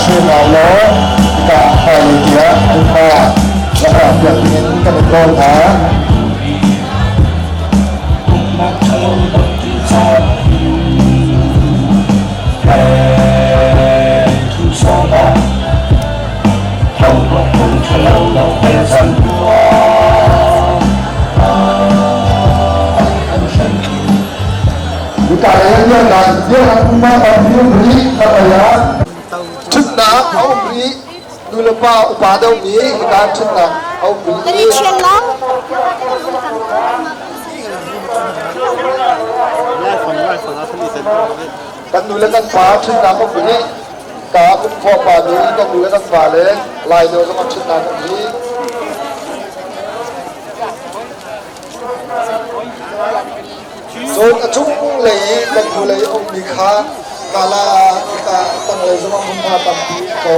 Shwe le ka hmailei tiah hmunhma rak piak dingin kan in nawl hna. Uknak ṭhalo dawtu caan hi peng sawmah thongtuah phung ṭhalo lo he cang tuah. An hrem. Hika lei biaknak biaknak hmunhma tampi um rih hmailei ah ṭhutnak a um rih. Nulepa upa deuhmi hika ṭhutnak a um rih. Kan nu le kan pa ṭhutnak um rih. Ka kum khua pa nih kan nu le kan pa le Lai deuh zong ah ṭhutnak um rih. Cun a cunglei i kan hnulei a ummi kha kala hika tanglei zongah hmunhma tampi a ko.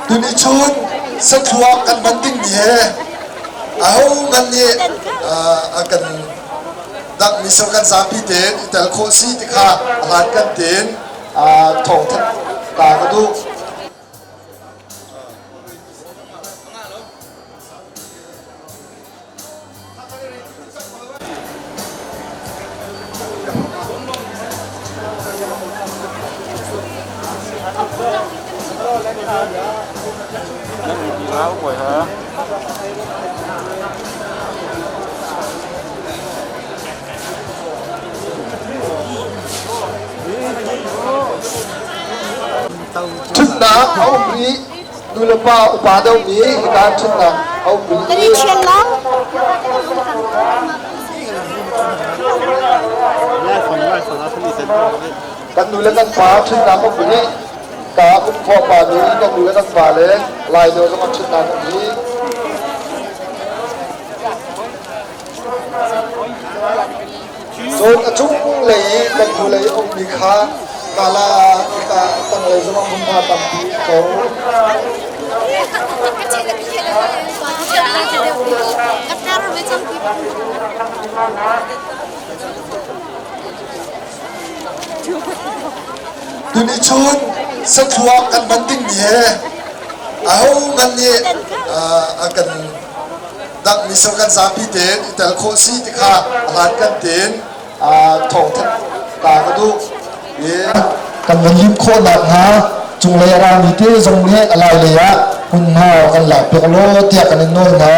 Tuni chun sathluak kan hman dingmi he ahohmanh nih a kan dangmi so kan zapi tein i tel khawh si ti kha a hlankan tein thawngthanh ta ka duh. Ṭhutnak a um rih. Nulepa upa deuhmi hika ṭhutnak a um rih. Kan nu le kan pa ṭhutnak um rih. Ka kum khua pa nih kan nu le kan pa le Lai deuh zong ah ṭhutnak um rih. Cun a cunglei i kan hnulei a ummi kha kala hika tanglei zongah hmunhma tampi a ko. Tuni chun sathluak kan hman dingmi he ahohmanh nih a kan dangmi so kan zapi tein i tel khawh si ti kha a hlankan tein thawngthanh ta ka duh. Kan van lim khawh nakhnga cunglei a rami te zong nih a lai lei ah hmunhma kan lak piak law tiah kan in nawl hna.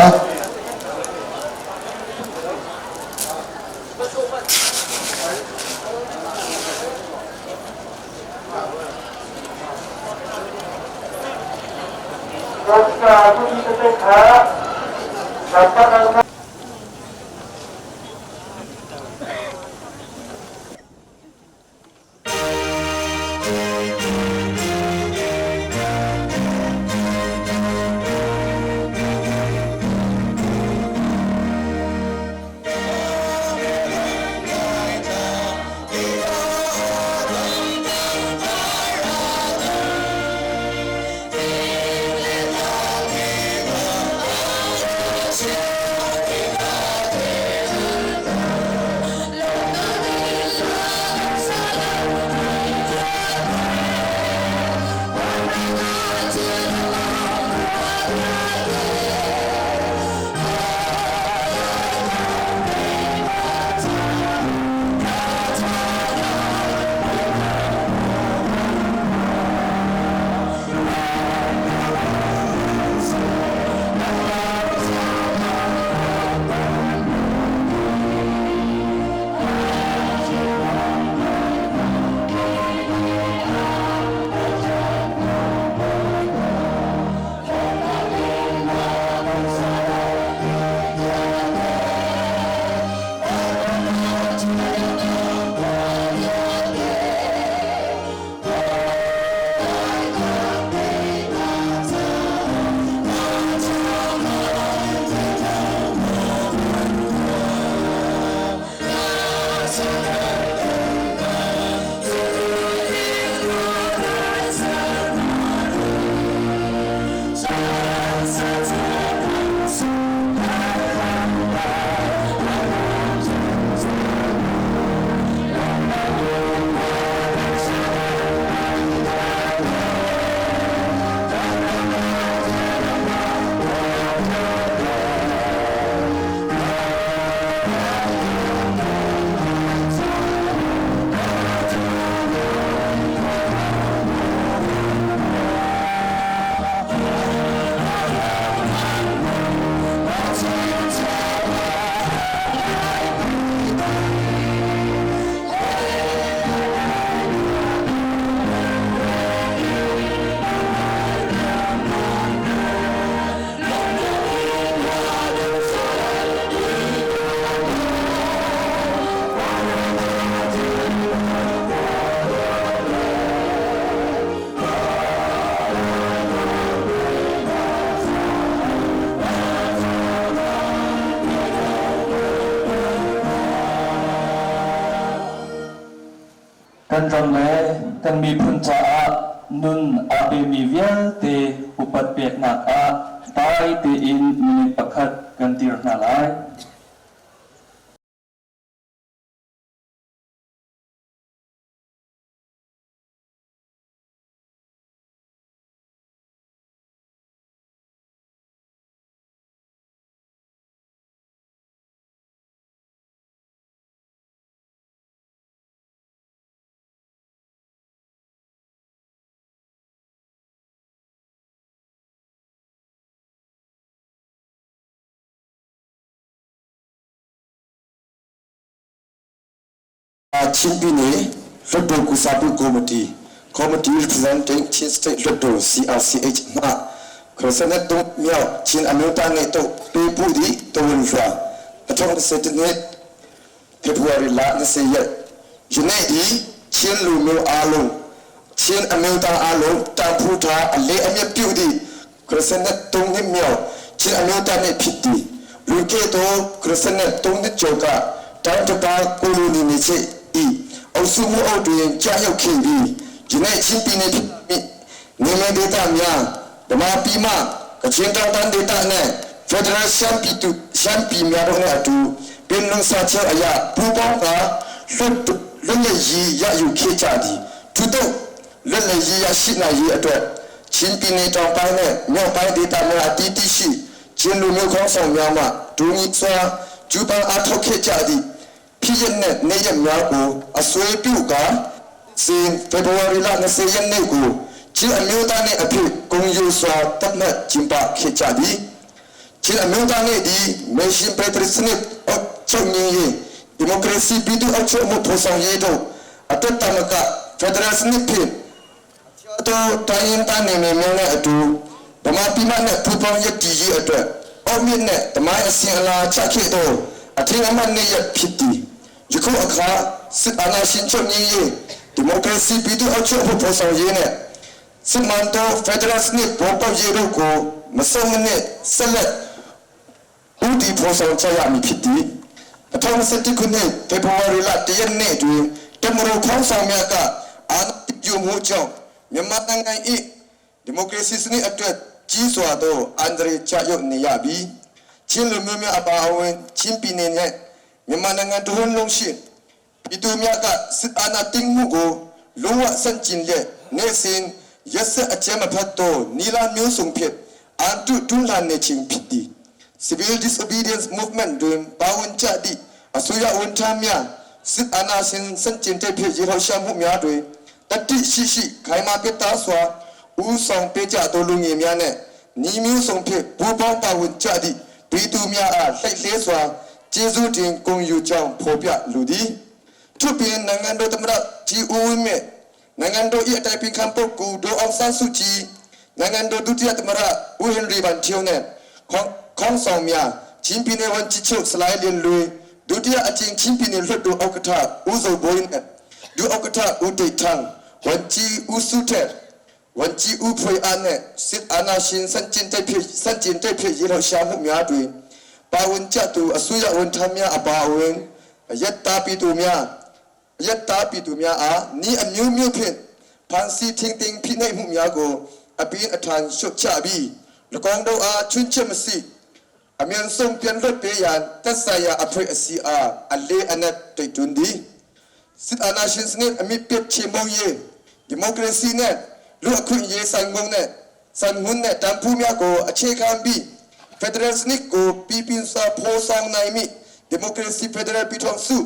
Kan ram le kan miphun caah nun aa pemi vialte upat peknak ah dai tein minute pakhat kan dir hna lai. Chin Pyine Hluttaw Kusapu Committee, Committee Representing Chin State Hluttaw CRCH hna Khrosenet tung miao Chin Amyota nge to pe pu di tawun hla pathong se tine February la na se yet yune i Chin lu myo a lung Chin Amyota a lung tang phu tha a le amya piu di Khrosenet tung ni miao Chin Amyota ne phit di Luke to Khrosenet tung ni choka tang ta koloni ni che i osu mu o tuin cha yo khe bi jine Chin pi ne mi နေမဒေတာများဗမာပြည်မှကချင်တောင်တန်းဒေတာနဲ့ Federal ရှမ်းပြည်သူရှမ်းပြည်များတို့နဲ့အတူပင်လုံစာချုပ်အရာပူးပေါင်းကလွတ်လွတ်လပ်ရေးရယူခဲ့ကြသည်သူတို့လွတ်လပ်ရေးရရှိနိုင်ရေးအတွက်ချင်းပြည်နယ်တောင်ပိုင်းနဲ့မြောက်ပိုင်းဒေသများအတီးတီးရှိချင်းလူမျိုးခေါင်းဆောင်များမှဒူညီစွာကျူပန်းအားထုတ်ခဲ့ကြသည့်ဖြစ်ရတဲ့နေရများကိုအဆွေပြုကစင်ဖေဖော်ဝါရီလ20ရက်နေ့ကိုချင်းအမျိုးသားနဲ့အဖြစ်ဂုဏ်ယူစွာတတ်မှတ်ကျင်းပခဲ့ကြသည်ချင်းအမျိုးသားနဲ့ဒီမေရှင်ပက်ထရစ်စနစ်အချုပ်ငင်းရေးဒီမိုကရေစီပြည်သူအချုပ်မှုဖော်ဆောင်ရေးတို့အတက်တမကဖက်ဒရယ်စနစ်ဖြင့်တော့တိုင်းရင်းသားနယ်မြေများနဲ့အတူဗမာပြည်မနဲ့ပူးပေါင်းရည်တည်ရေးအတွက်အော်မြင့်နဲ့တမိုင်းအစဉ်အလာချခဲ့သောအထင်အမှတ်နဲ့ရဖြစ်သည်ယခုအခါစစ်အာဏာရှင်ချုပ်ငင်းရေးဒီမိုကရေစီပြည်သူအချုပ်မှုဖော်ဆောင်ရေးနဲ့စစ်မှန်သောဖက်ဒရယ်စနစ်ပေါ်ပေါက်ရေးတို့ကိုမဆုံးမနစ်ဆက်လက်ဦးတည်ဖော်ဆောင်ကြရမည်ဖြစ်သည်2021ခုနှစ်ဖေဖော်ဝါရီလ1ရက်နေ့တွင်တမတော်ခေါင်းဆောင်များကအာဏာပြုမှုကြောင့်မြန်မာနိုင်ငံ၏ဒီမိုကရေစီစနစ်အတွက်ကြီးစွာသောအန္တရာယ်ကျရောက်နေရပြီးချင်းလူမျိုးများအပါအဝင်ချင်းပြည်နယ်နှင့်မြန်မာနိုင်ငံတစ်ဝန်းလုံးရှိပြည်သူများကစစ်အာဏာသိမ်းမှုကိုလုံးဝဆန့်ကျင်လျက်နေ့စဉ်ရက်စက်အကြမ်းမဖက်သောနီလာမျိုးစုံဖြင့်အန်တုတွန်းလှန်နေခြင်းဖြစ်သည် Civil Disobedience Movement တွင်ပါဝင်ကြသည့်အစိုးရဝန်ထမ်းများစစ်အာဏာရှင်ဆန့်ကျင်တဲ့ဖြစ်ရေလှုပ်ရှားမှုများတွင်တတိရှိရှိခိုင်မာပြတ်သားစွာဦးဆောင်ပေးကြသောလူငယ်များနှင့်ညီမျိုးစုံဖြင့်ပူးပေါင်းပါဝင်ကြသည့်ပြည်သူများအားလှိုက်လှဲစွာကျေးဇူးတင်ဂုဏ်ယူကြောင်းဖော်ပြလိုသည်ထုပြင်နိုင်ငံတော်သမ္မတကြီးဦးဝင်းမြင့်နိုင်ငံတော်၏အတိုင်ပင်ခံပုဂ္ဂိုလ်ဒေါအောင်ဆန်းစုကြည်နိုင်ငံတော်ဒုတိယသမ္မတဦးဟင်ရီဗန်တီယိုနှင့်ခေါင်းခေါင်းဆောင်များချင်းပြည်နယ်ဝန်ကြီးချုပ်ဆလိုင်းလျင်လွေဒုတိယအကြိမ်ချင်းပြည်နယ်လွှတ်တော်ဥက္ကဋ္ဌဦးဇော်ဘိုင်းနှင့်ဒုဥက္ကဋ္ဌဦးတိတ်ထန်းဝန်ကြီးဦးစုထက်ဝန်ကြီးဦးဖွေအားနှင့်စစ်အာဏာရှင်စန့်ကျင်တဲ့ဖြစ်စန့်ကျင်တဲ့ဖြစ်ရေလှုပ်ရှားမှုများတွင်ပါဝင်ကြသူအစိုးရဝန်ထမ်းများအပါအဝင်ရက်တာပြည်သူများရက်တာပြည်သူများအားဤအမျိုးမျိုးဖြင့်ဖန်စီထင်းတင်းဖိနှိပ်မှုများကိုအပြင်းအထန်ရှုတ်ချပြီး၎င်းတို့အားချွင်းချက်မရှိအမြန်ဆုံးပြန်လွတ်ပေးရန်သက်ဆိုင်ရာအဖွဲ့အစည်းအားအလေးအနက်တိုက်တွန်းသည်စစ်အာဏာရှင်စနစ်အမိပြတ်ချေမှုန်းရေးဒီမိုကရေစီနဲ့လူအခွင့်အရေးဆိုင်ငုံနဲ့စံငွန်းနဲ့တန်ဖိုးများကိုအခြေခံပြီးဖက်ဒရယ်စနစ်ကိုပြည်ပြင်းစွာဖော်ဆောင်နိုင်မည့်ဒီမိုကရေစီဖက်ဒရယ်ပြည်ထောင်စု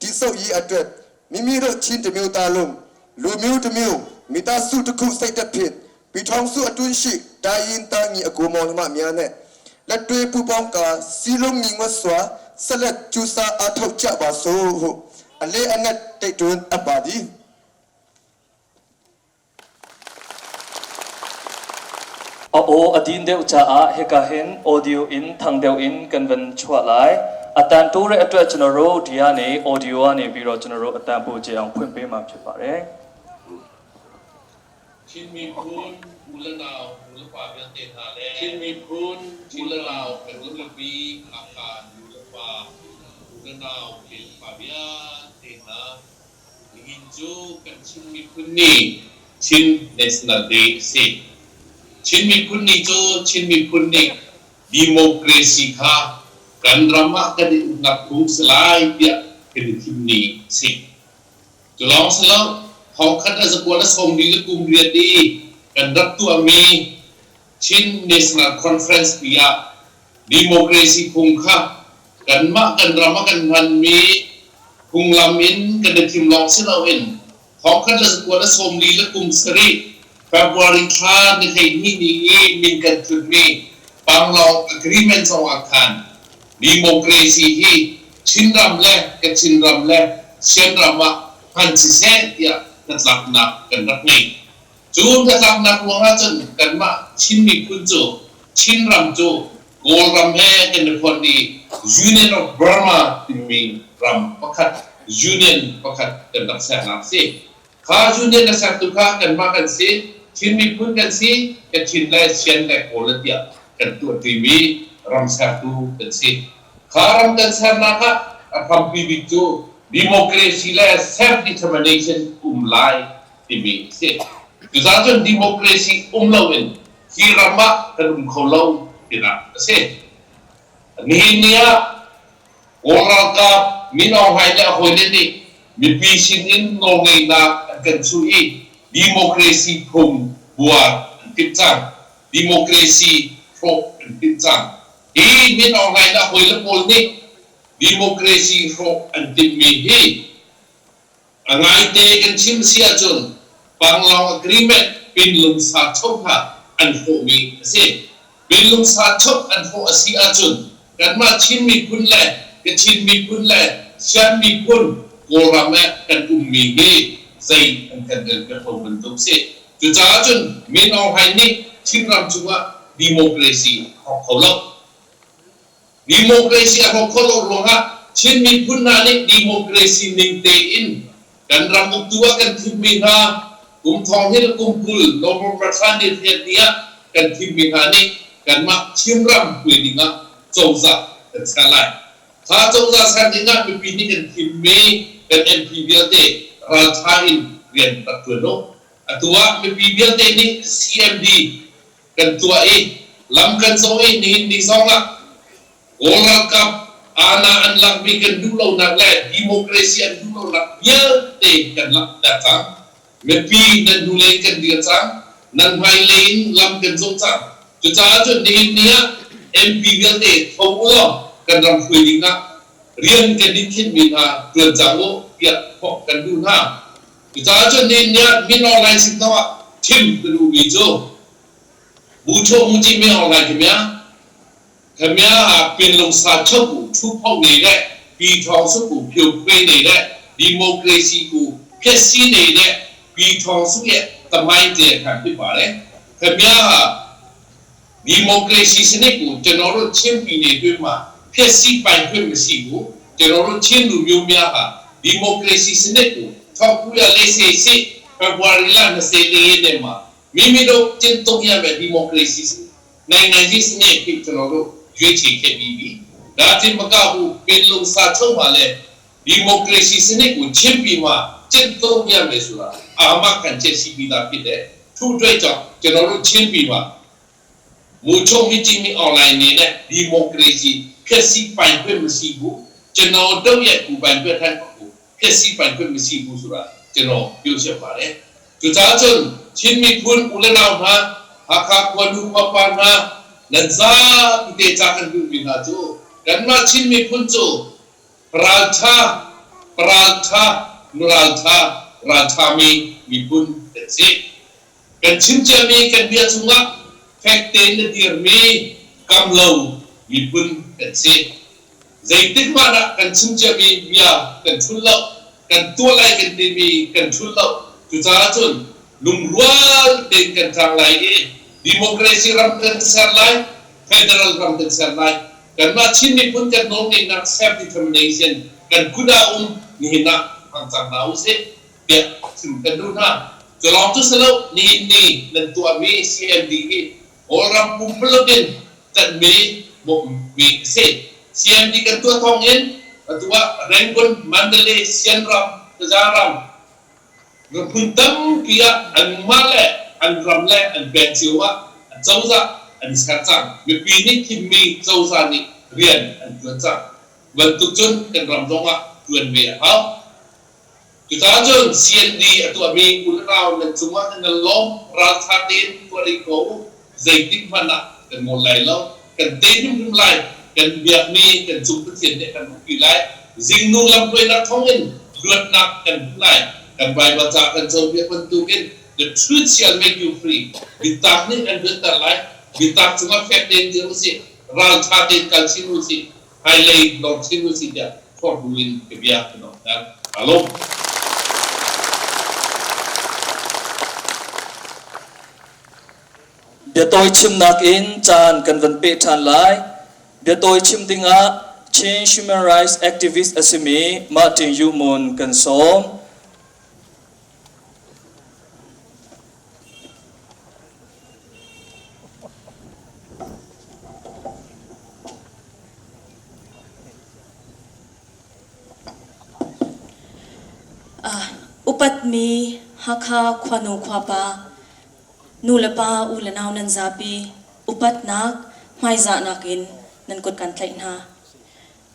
တည်ဆောက်ရေးအတွက်မိမိတို့ချင်းတစ်မျိုးသားလုံးလူမျိုးတစ်မျိုးမိသားစုတစ်ခုစိတ်သက်ဖြင့်ပြည်ထောင်စုအတွင်းရှိတိုင်းရင်းသားညီအကိုမောင်နှမများနဲ့လက်တွေ့ပူးပေါင်းကာစီလုံးညီငွတ်စွာဆက်လက်ကျူစာအားထုတ်ကြပါစို့ဟုအလေးအနက်တိုက်တွန်းအပ်ပါသည် A aw a din deuh caah hika hin audio in thang deuh in kan van chuah lai. အတန်တိုးတဲ့အတွက်ကျွန်တော်တို့ဒီကနေ audio ကနေပြီးတော့ကျွန်တော်တို့အတန်ပိုကြအောင်ဖွင့်ပေးမှာဖြစ်ပါတယ် Chin miphun u le nau nu le pa vialte hna le Chin miphun u le nau u le pi Hakha nu le pa u le nau le pa vialte hna. Nihin cu kan Chin Miphun Ni, Chin National Day a si. Chin Miphun Ni cu Chin miphun nih democracy kha kan ram ah kan i uknak phung si lai tiah kan i thim ni a si. Cu lawng si lo, thongkhat le zakua le sawmli le kum riat i kan rak tuahmi Chin National Conference pi ah democracy phung kha kanmah kan ram ah kan hmanmi phunglam in kan i thim lawng si loin thongkhat le zakua le sawmli le kum sarih February thla ni 12 ni i min kan thutmi Panglong Agreement zong ah khan democracy hi Chinram le Kachin ram le Shan ram ah hman siseh tiah hnatlaknak kan rak ngei. Cu hnatlaknak ruangah cun kanmah Chin miphun cu Chinram cu Kawlram he kan i fonh i Union of Burma timi ram pakhat union pakhat kan rak sernak a si. Kha union a sertu kha kanmah kan si, Chin miphun kan si, Kachin le Shan le Kawl tiah kan tuahṭimi ram sertu kan si. Kha ram kan sernak ah a hrampi bik cu democracy le self-determination um lai timi a si. Cucaah cun democracy um loin hi ram ah kan um kho lo tinak a si. Nihin ni ah Kawl ralkap Min Aung Hlaing le a hawile nih mipi sinin nawlngeihnak an kan chuh i democracy phung buar an timh cang. Democracy hrawh an timh cang. Hi Min Aung Hlaing le a hawile pawl nih democracy hrawh an timhmi hi A ngaite kan chim si ahcun Panglong Agreement Pinlungsa chok kha an hrawhmi a si. Pinlungsa chok an hrawh a si ahcun kanmah Chin miphun le Kachin miphun le Shan miphun Kawlram ah kan ummi hi zei an kan relpiak lo bantuk si. Cucaah cun Min Aung Hlaing nih Chinram cungah democracy a hrawk kho lo. Democracy a hrawk khawh lo ruangah Chin miphun hna nih democracy ning tein kan ram uktu ah kan thimmi hna kum thong hnih le kum 20 November thla ni riat ni ah kan thimmi hna nih kanmah Chinram hruai dingah cozah kan ser lai. Kha cozah ser dingah mipi nih kan thimmi kan MP vialte ralṭha in rian rak ṭuan u. Atu ah mipi vialte nih CMD kan tuah i lam kan zawh i nihin ni zongah Kawl ralkap aana an lakmi kan duh lonak le democracy an duh lonak vialte kan langhter cang. Mipi nan hnulei in kan dir cang. Nan hmailei in lam kan zawh cang. Cucaah cun nihin ni ah MP vialte tho u law kan ram hruai ding ah rian kan in khinhmi hna ṭuan cang u tiah thawk kan duh hna. Cucaah cun nihin ni ah Min Aung Hlaing sin zongah chim ka duhmi cu Bu Chuah Muci Min Aung Hlaing khi khemia pinlung sa chok u thu phok nei le pi thawng suk u phio phe nei le democracy ku phiatsi nei le pi thawng suk ye tamain te khan pi pa le khemia democracy sene ku general chin pi ne tu ma phiatsi pai phim si ku general chin lu myo mya ha democracy sene ku thong ku ya le se se February la na se le ne ma mi mi do chin tung ya me democracy နိုင်ငံကြီးစနစ်ဖြစ်ကျွန်တော်တို့ရွေးချယ်ခဲ့ပြီးပြီ။ဒါတင်မကဘူးပင်လုံစာချုပ်မှာလည်းဒီမိုကရေစီစနစ်ကိုချင်းပြီးမှကျင့်သုံးရမယ်ဆိုတာအာမခံချက်ရှိပြီးသားဖြစ်တယ်။ထို့အတွက်ကြောင့်ကျွန်တော်တို့ချင်းပြီးမှမူချုပ်မိချင်းမီအွန်လိုင်းနေနဲ့ဒီမိုကရေစီဖျက်ဆီးပိုင်ခွင့်မရှိဘူး။ကျွန်တော်တို့ရဲ့ကိုယ်ပိုင်ပြဋ္ဌာန်းကိုဖျက်ဆီးပိုင်ခွင့်မရှိဘူးဆိုတာကျွန်တော်ပြောချင်ပါတယ်။ကြွားချွန်ချင်းမိဖွန်ဦးလနောင်ဟာ Hakha khuanu khuapa hna nan zapi te ca kan duhmi hna cu kanmah Chin miphun cu ralṭha ralṭha nuralṭha ralṭhami miphun kan si. Kan chim ciami kan bia cungah fek tein a dirmi kamlo miphun kan si. Zeitik hmanh ah kan chim ciami bia kan ṭhul lo, kan tuah lai kan timi kan ṭhul lo. Cucaah cun lungrual tein kan tlang lai i democracy ram kan ser lai, federal ram kan ser lai. Kanmah Chin miphun kan nawlngeihnak self-determination kan kut ah um nihin ah hmang cang hna usih tiah chim kan duh hna. Cu lawng cu si lo, nihin ni nan tuahmi CMD hi Kawlram pumpuluk in ṭanhmi bawmhmi a si. CMD kan tuah thawngin atu ah Rangoon, Mandalay, Sianram, Tazaram, Miphun tampi ah anmah le an ram le an peng cio ah cozah an i ser cang. Mipi nih thimmi cozah nih rian an ṭuan cang. Bantuk cun kan ram zong ah ṭuan ve a hau. Cucaah cun CND a tuahmi u le nau nan cungah nan lawm ralṭha tein tuah rih ko u. Zeitik hmanh ah kan ngol lai lo. Kan tei hrimhrim lai. Kan biakmi kan cung Pathian nih a kan umpi lai. Zingnu lamhruainak thawngin luatnak kan hmu lai. Kan Baibal ca kan cawnpiak bantukin the truth shall make you free. Biatak nih kan luatter lai. Biatak cungah fek tein dir usih. Ralṭha tein kal chin usih. Hmailei lor chin usih tiah forh buin ka bia ka donghter. Kaa lawm. Biatawi chimnak in caan kan van peh ṭhan lai. Biatawi chim dingah Chin Human Rights Activist a simi Martin Yu Mon kan sawm. Upatmi Hakha khuanu khuapa Nu le pa, u le nau nan zapi upatnak, hmaizahnak in nan kut kan tlaih hna.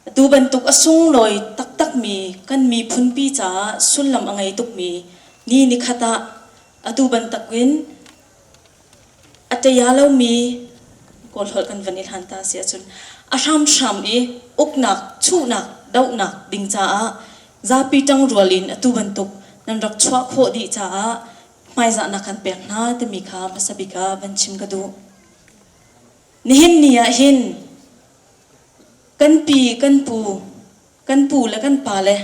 Atu bantuk a sunglawi taktakmi kan miphunpi caah sullam a ngei tukmi ni nikhat ah atu bantukin a ṭaya lomi Kawl holh kan van i hlan ta si ahcun a hramhram i uknak, chuhnak, dohnak ding caah zapi ṭangrual in atu bantuk nan rak chuah khawh dih caah hmaizahnak kan pek hna timi kha hmasa bik ah van chim ka duh. Nihin ni ah hin kan pi kan pu kan pu le kan pa le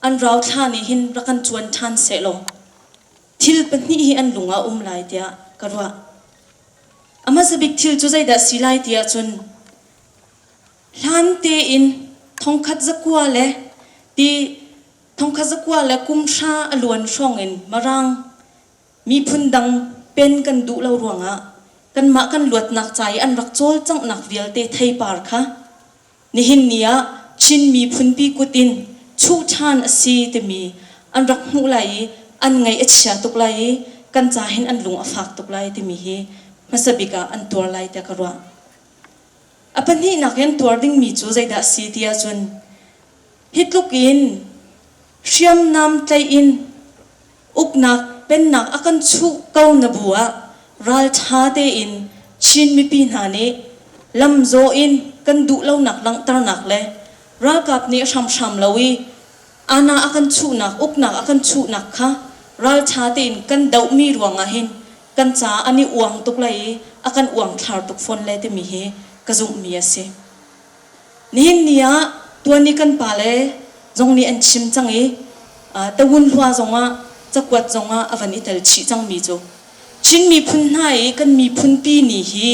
an rauthla nih hin rak kan cuan ṭhan sehlaw thil pahnih hi an lung ah um lai tiah ka ruah. A hmasa bik thil cu zeidah si lai ti ahcun hlan tein thongkhat zakua le ti Thongkhat zakua le kum hra a luan hrawng in Mirang miphun dang pen kan duh lo ruangah kanmah kan luatnak ca i an rak cawlcanghnak vialte theipar kha nihin ni ah Chin miphunpi kut in chuh ṭhan a si timi an rak hmuh lai i an ngaih a chia tuk lai i kan ca hin an lung a fak tuk lai timi hi hmasa bik ah an tuar lai tiah ka ruah. A pahnihnak in tuar dingmi cu zeidah a si ti ahcun Hi tluk in hriamnam tlaih in uknak pennak a kan chuh ko na bu ah ralṭha tein Chin mipi hna nih lamzawh in kan duhlonak langhternak le ralkap nih hramhram lo i ana a kan chuhnak uknak a kan chuhnak kha ralṭha tein kan dohmi ruangah hin kan caah an i uang tuk lai i a kan uangthlar tuk fawn lai timi hi ka zumhmi a si. Nihin ni ah tuan i kan pale zong nih an chim cang i tawunhua zongah cakuat zongah a van i tel chih cangmi cu Chin miphun hna i kan miphunpi ni hi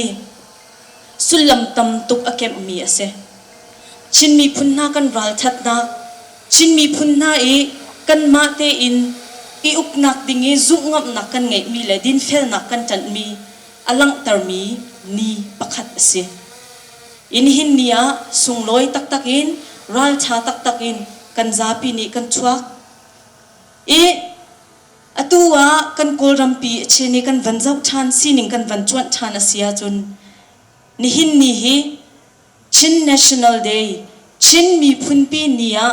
sullam tam tuk a kemhmi a si. Chin miphun hna kan ralṭhatnak, Chin miphun hna i kanmah tein i uknak ding i zumhngamhnak kan ngeihmi le dinfelnak kan ṭanhmi a langhtermi ni pakhat a si. I nihin ni ah sunglawi taktak in ralṭha taktak in kan zapi nih kan chuak i atu ah kan Kawlrampi a chin i kan van zoh ṭhan sining kan van cuanh ṭhan a si ahcun nihin ni hi Chin National Day Chin Miphunpi Ni ah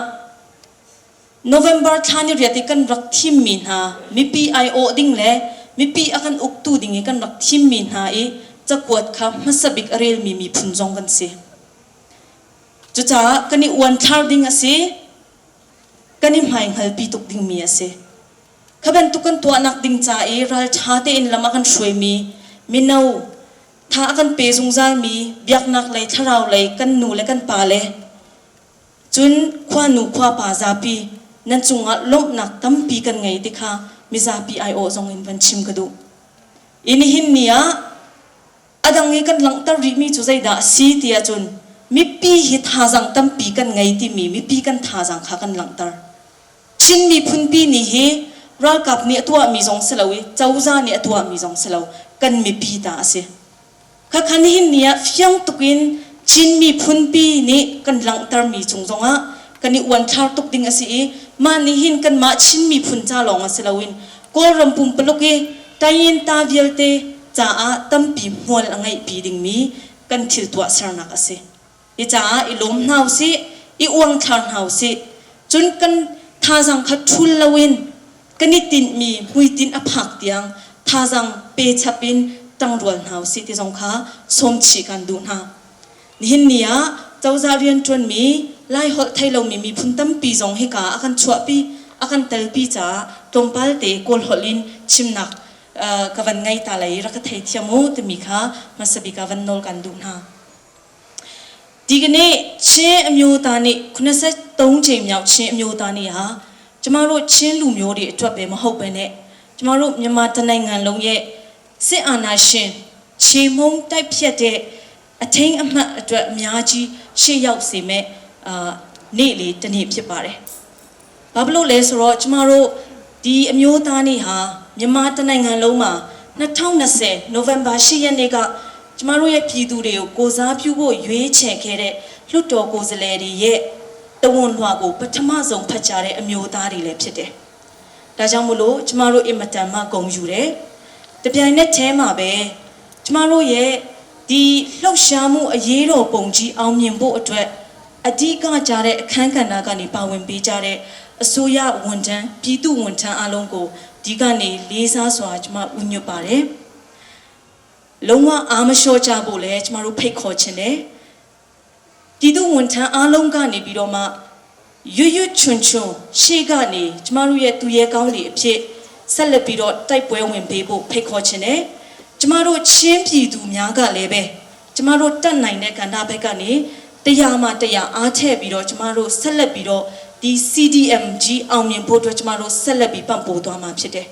November thla ni riat i kan rak thimmi hna mipi aiawh ding le mipi a kan uktu ding i kan rak thimmi hna i cakuat kha hmasa bik a relmi miphun zong kan si. Cucaah kan i uanthlar ding a si, kan i hmaihngalpi tuk dingmi a si. Kha bantuk kan tuahnak ding ca i ralṭha tein lam a kan hruaimi mino tha a kan pe zungzalmi biaknak lei thlarau lei kan nu le kan pa le Cun khuanu khuapa zapi nan cungah lawmhnak tampi kan ngei ti kha mizapi aiawh zong in van chim ka duh. I nihin ni ah a dang i kan langhter rihmi cu zeidah a si ti ahcun mipi hi thazaang tampi kan ngei timi mipi kan thazaang kha kan langhter. Chin miphunpi ni hi ralkap nih a tuahmi zong si lo i cozah nih a tuahmi zong si lo kan mipi ta a si. Khakha nihin ni ah fiang tuk in Chin miphunpi nih kan langhtermi cung zongah kan i uanthlar tuk ding a si i Mah nih hin kanmah Chin miphun ca lawng ah si loin Kawlram pumpaluk i Tayinta vialte caah tampi hmual a ngeihpi dingmi kan thil tuahsernak a si. Hi caah i lawm hna usih, i uangthlar hna usih. Cun kan thazaang kha ṭhul loin kan i tinhmi hmuitinh a phak tiang thazaang pe chap in ṭangrual hna usih ti zong kha sawmchih kan duh hna. Nihin ni ah cozah rianṭuanmi Laiholh thei lomi miphun tampi zong hika ah a kan chuahpi, a kan telpi caah tlawmpal te Kawlholh in chimnak ka van ngei ta lai i rak ka theithiam u timi kha hmasa bik ah van nawl kan duh hna. ဒီကနေ့ချင်းအမျိုးသားနေ့83ကြိမ်မြောက်ချင်းအမျိုးသားနေ့ဟာကျမတို့ချင်းလူမျိုးတွေအတွက်ပဲမဟုတ်ပဲနဲ့ကျမတို့မြန်မာတနိုင်ငံလုံးရဲ့စစ်အာဏာရှင်ခြေမုံတိုက်ဖြတ်တဲ့အထင်းအမှတ်အတွက်အများကြီးရှေ့ရောက်စေမဲ့အာနေ့လေးတစ်နေ့ဖြစ်ပါတယ်။ဘာဖြစ်လို့လဲဆိုတော့ကျမတို့ဒီအမျိုးသားနေ့ဟာမြန်မာတနိုင်ငံလုံးမှာ2020နိုဝင်ဘာ10ရက်နေ့ကကျမတို့ရဲ့ပြည်သူတွေကိုကိုစားပြုဖို့ရွေးချယ်ခဲ့တဲ့လွှတ်တော်ကိုယ်စားလှယ်တွေရဲ့တဝန်လွှာကိုပထမဆုံးဖတ်ကြားတဲ့အမျိုးသားတွေလည်းဖြစ်တယ်။ဒါကြောင့်မို့လို့ကျမတို့အင်မတန်မှဂုဏ်ယူတယ်။တပြိုင်နက်တည်းမှာပဲကျမတို့ရဲ့ဒီလှုပ်ရှားမှုအရေးတော်ပုံကြီးအောင်မြင်ဖို့အတွက်အဓိကကြားတဲ့အခန်းကဏ္ဍကနေပါဝင်ပေးကြတဲ့အစိုးရဝန်ထမ်းပြည်သူဝန်ထမ်းအလုံးကိုဒီကနေလေးစားစွာကျမဥညွတ်ပါတယ်။လုံးဝအားမလျှော့ကြဖို့လည်းကျမတို့ဖိတ်ခေါ်ခြင်းတယ်။ပြည်သူဝန်ထမ်းအားလုံးကနေပြီးတော့မှရွရွချွန်ချွန်ရှေ့ကနေကျမတို့ရဲ့သူရဲကောင်းတွေအဖြစ်ဆက်လက်ပြီးတော့တိုက်ပွဲဝင်ပေးဖို့ဖိတ်ခေါ်ခြင်းတယ်။ကျမတို့ချင်းပြည်သူများကလည်းပဲကျမတို့တတ်နိုင်တဲ့ကဏ္ဍဘက်ကနေတရားမှတရားအားထည့်ပြီးတော့ကျမတို့ဆက်လက်ပြီးတော့ဒီ CDMG အောင်မြင်ဖို့အတွက်ကျမတို့ဆက်လက်ပြီးပံ့ပိုးသွားမှာဖြစ်တယ်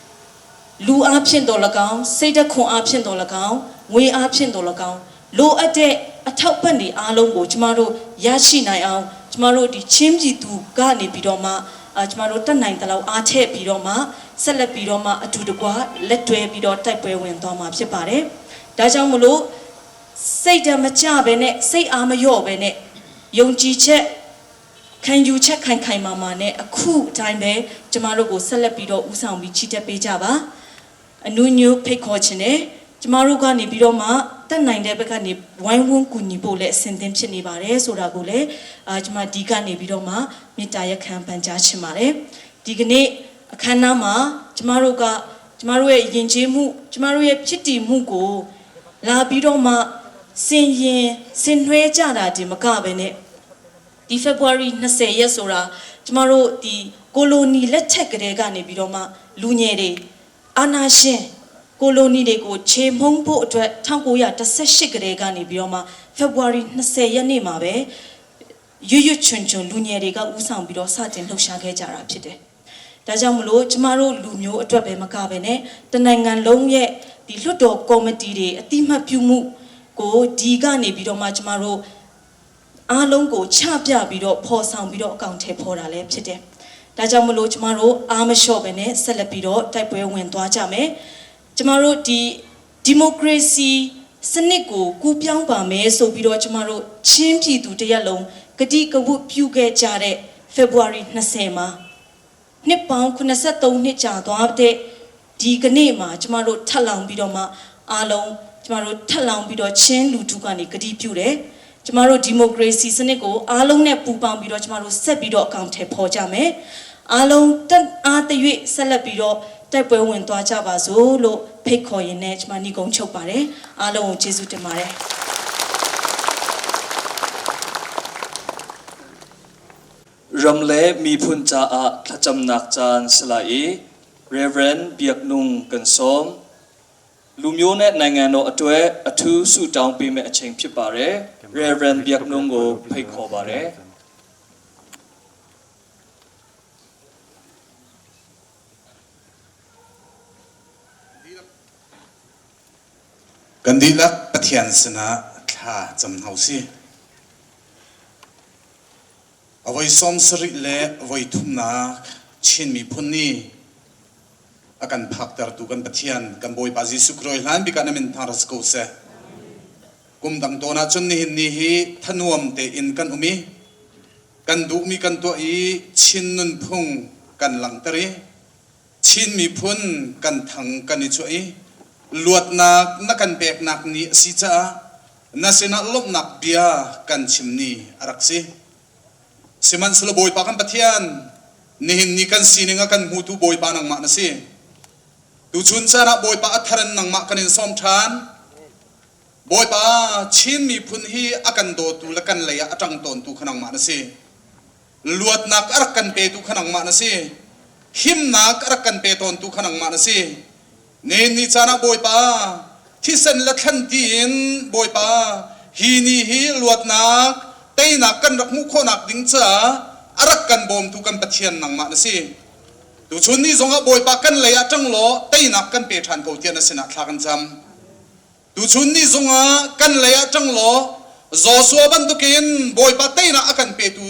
။လူအားဖြင့်တော်၎င်းစိတ်ဓာတ်ခွန်အားဖြင့်တော်၎င်းငွေအားဖြင့်တော်၎င်းလိုအပ်တဲ့အထောက်ပံ့တွေအားလုံးကိုကျမတို့ရရှိနိုင်အောင်ကျမတို့ဒီချင်းပြည်သူကနေပြီးတော့မှအာကျမတို့တတ်နိုင်တဲ့လောက်အားထည့်ပြီးတော့မှဆက်လက်ပြီးတော့မှအတူတကွလက်တွဲပြီးတော့တိုက်ပွဲဝင်သွားမှာဖြစ်ပါတယ်။ဒါကြောင့်မလို့စိတ်ဓာတ်မကြပဲနဲ့စိတ်အားမလျော့ပဲနဲ့ယုံကြည်ချက်ခံယူချက်ခိုင်ခိုင်မာမာနဲ့အခုအတိုင်းပဲကျမတို့ကိုဆက်လက်ပြီးတော့ဥဆောင်ပြီးချီတက်ပေးကြပါအနုညွတ်ဖိတ်ခေါ်ခြင်းနဲ့ကျမတို့ကနေပြီးတော့မှတက်နိုင်တဲ့ဘက်ကနေဝိုင်းဝန်းကူညီဖို့လည်းအဆင်သင့်ဖြစ်နေပါတယ်ဆိုတာကိုလည်းအာကျမဒီကနေပြီးတော့မှမေတ္တာရက်ခံပန်ကြားချင်ပါတယ်ဒီကနေ့အခမ်းအနားမှာကျမတို့ကကျမတို့ရဲ့ယဉ်ကျေးမှုကျမတို့ရဲ့ဖြစ်တည်မှုကိုလာပြီးတော့မှစင်ရင်စင်နှွှဲကြတာဒီမကပဲနဲ့ ဒီ February 20ရက်ဆိုတာကျမတို့ဒီကိုလိုနီလက်ထက်ကလေးကနေပြီးတော့မှလူငယ်တွေအာနာရှင်ကိုလိုနီတွေကိုခြေမှုန်းဖို့အတွက်1918ကလေးကနေပြီးတော့မှ February 20ရက်နေ့မှာပဲရွရွချွန်ချွန်လူငယ်တွေကဥဆောင်ပြီးတော့စတင်လှုပ်ရှားခဲ့ကြတာဖြစ်တယ်။ဒါကြောင့်မလို့ကျမတို့လူမျိုးအတွက်ပဲမကပဲနဲ့တနိုင်ငံလုံးရဲ့ဒီလွှတ်တော်ကော်မတီတွေအတိမတ်ပြုမှုကိုဒီကနေပြီးတော့မှကျမတို့ အားလုံးကိုချပြပြီးတော့ဖော်ဆောင်ပြီးတော့အကောင့်ထဲဖော်တာလည်းဖြစ်တယ်။ဒါကြောင့်မလို့ကျမတို့အားမလျှော့ပဲနဲ့ဆက်လက်ပြီးတော့တိုက်ပွဲဝင်သွားကြမယ်။ကျမတို့ဒီဒီမိုကရေစီစနစ်ကိုကူးပြောင်းပါမယ်ဆိုပြီးတော့ကျမတို့ချင်းပြည်သူတရက်လုံးကတိကဝတ်ပြုခဲ့ကြတဲ့ February 20မှာနှစ်ပေါင်း83နှစ်ကြာသွားတဲ့ဒီကနေ့မှာကျမတို့ထပ်လောင်ပြီးတော့မှအားလုံးကျမတို့ထပ်လောင်ပြီးတော့ချင်းလူထုကနေကတိပြုတယ်။ကျမတို့ဒီမိုကရေစီစနစ်ကိုအားလုံးနဲ့ပူးပေါင်းပြီးတော့ကျမတို့ဆက်ပြီးတော့အကောင့်ထဲပေါ်ကြမယ်။အားလုံးတက်အားတရွေ့ဆက်လက်ပြီးတော့တိုက်ပွဲဝင်သွားကြပါစို့လို့ဖိတ်ခေါ်ရင်းနဲ့ကျမညီကုန်းချုပ်ပါတယ်။အားလုံးကိုကျေးဇူးတင်ပါတယ်။ Ram le miphun caah thlacamnak caan si lai i Reverend Biaknung kan sawm လူမျိုးနဲ့နိုင်ငံတော်အတွက်အထူးဆုတောင်းပေးမယ့်အချိန်ဖြစ်ပါတယ် Reverend biaknung ကိုဖိတ်ခေါ်ပါတယ် Kan dihlak Pathian sinah thla cam hna usih. A voi sawm sarih le voi thumnak Chin miphun nih a kan phaktertu kan Pathian kan Bawipa Jesuh Khrih hlan bik ah na min thang rak si ko seh. Kum dang tawn ahcun nihin ni hi thanuam tein kan um i Kan duhmi kan tuah i Chin nunphung kan langhter i Chin miphun kan thang kan i chuah i luatnak na kan peknak ni a si caah na sinah lawmhnak bia kan chim ni a rak si. Sihmanhsehlaw Bawipa kan Pathian, nihin ni kan sining a kan hmutu Bawipa nangmah na si. Tuchun caan ah Bawipa a thar in nangmah kan in sawm ṭhan. Bawipa, Chin miphun hi a kan dawtu le kan lei ah a ṭang tawntu kha nangmah na si. Luatnak a rak kan petu kha nangmah na si. Himnak a rak kan pe tawntu kha nangmah na si. Nihin ni caan ah Bawipa, thisen le thlanti in Bawipa, hi ni hi luatnak, teinak kan rak hmuh khawhnak ding caah a rak kan bawmtu kan Pathian nangmah na si. Tuchun ni zongah Bawipa kan lei ah ṭang law teinak kan pe ṭhan ko tiah na sinah thla kan cam. Tuchun ni zongah kan lei ah ṭang law Joshua bantukin Bawipa teinak a kan petu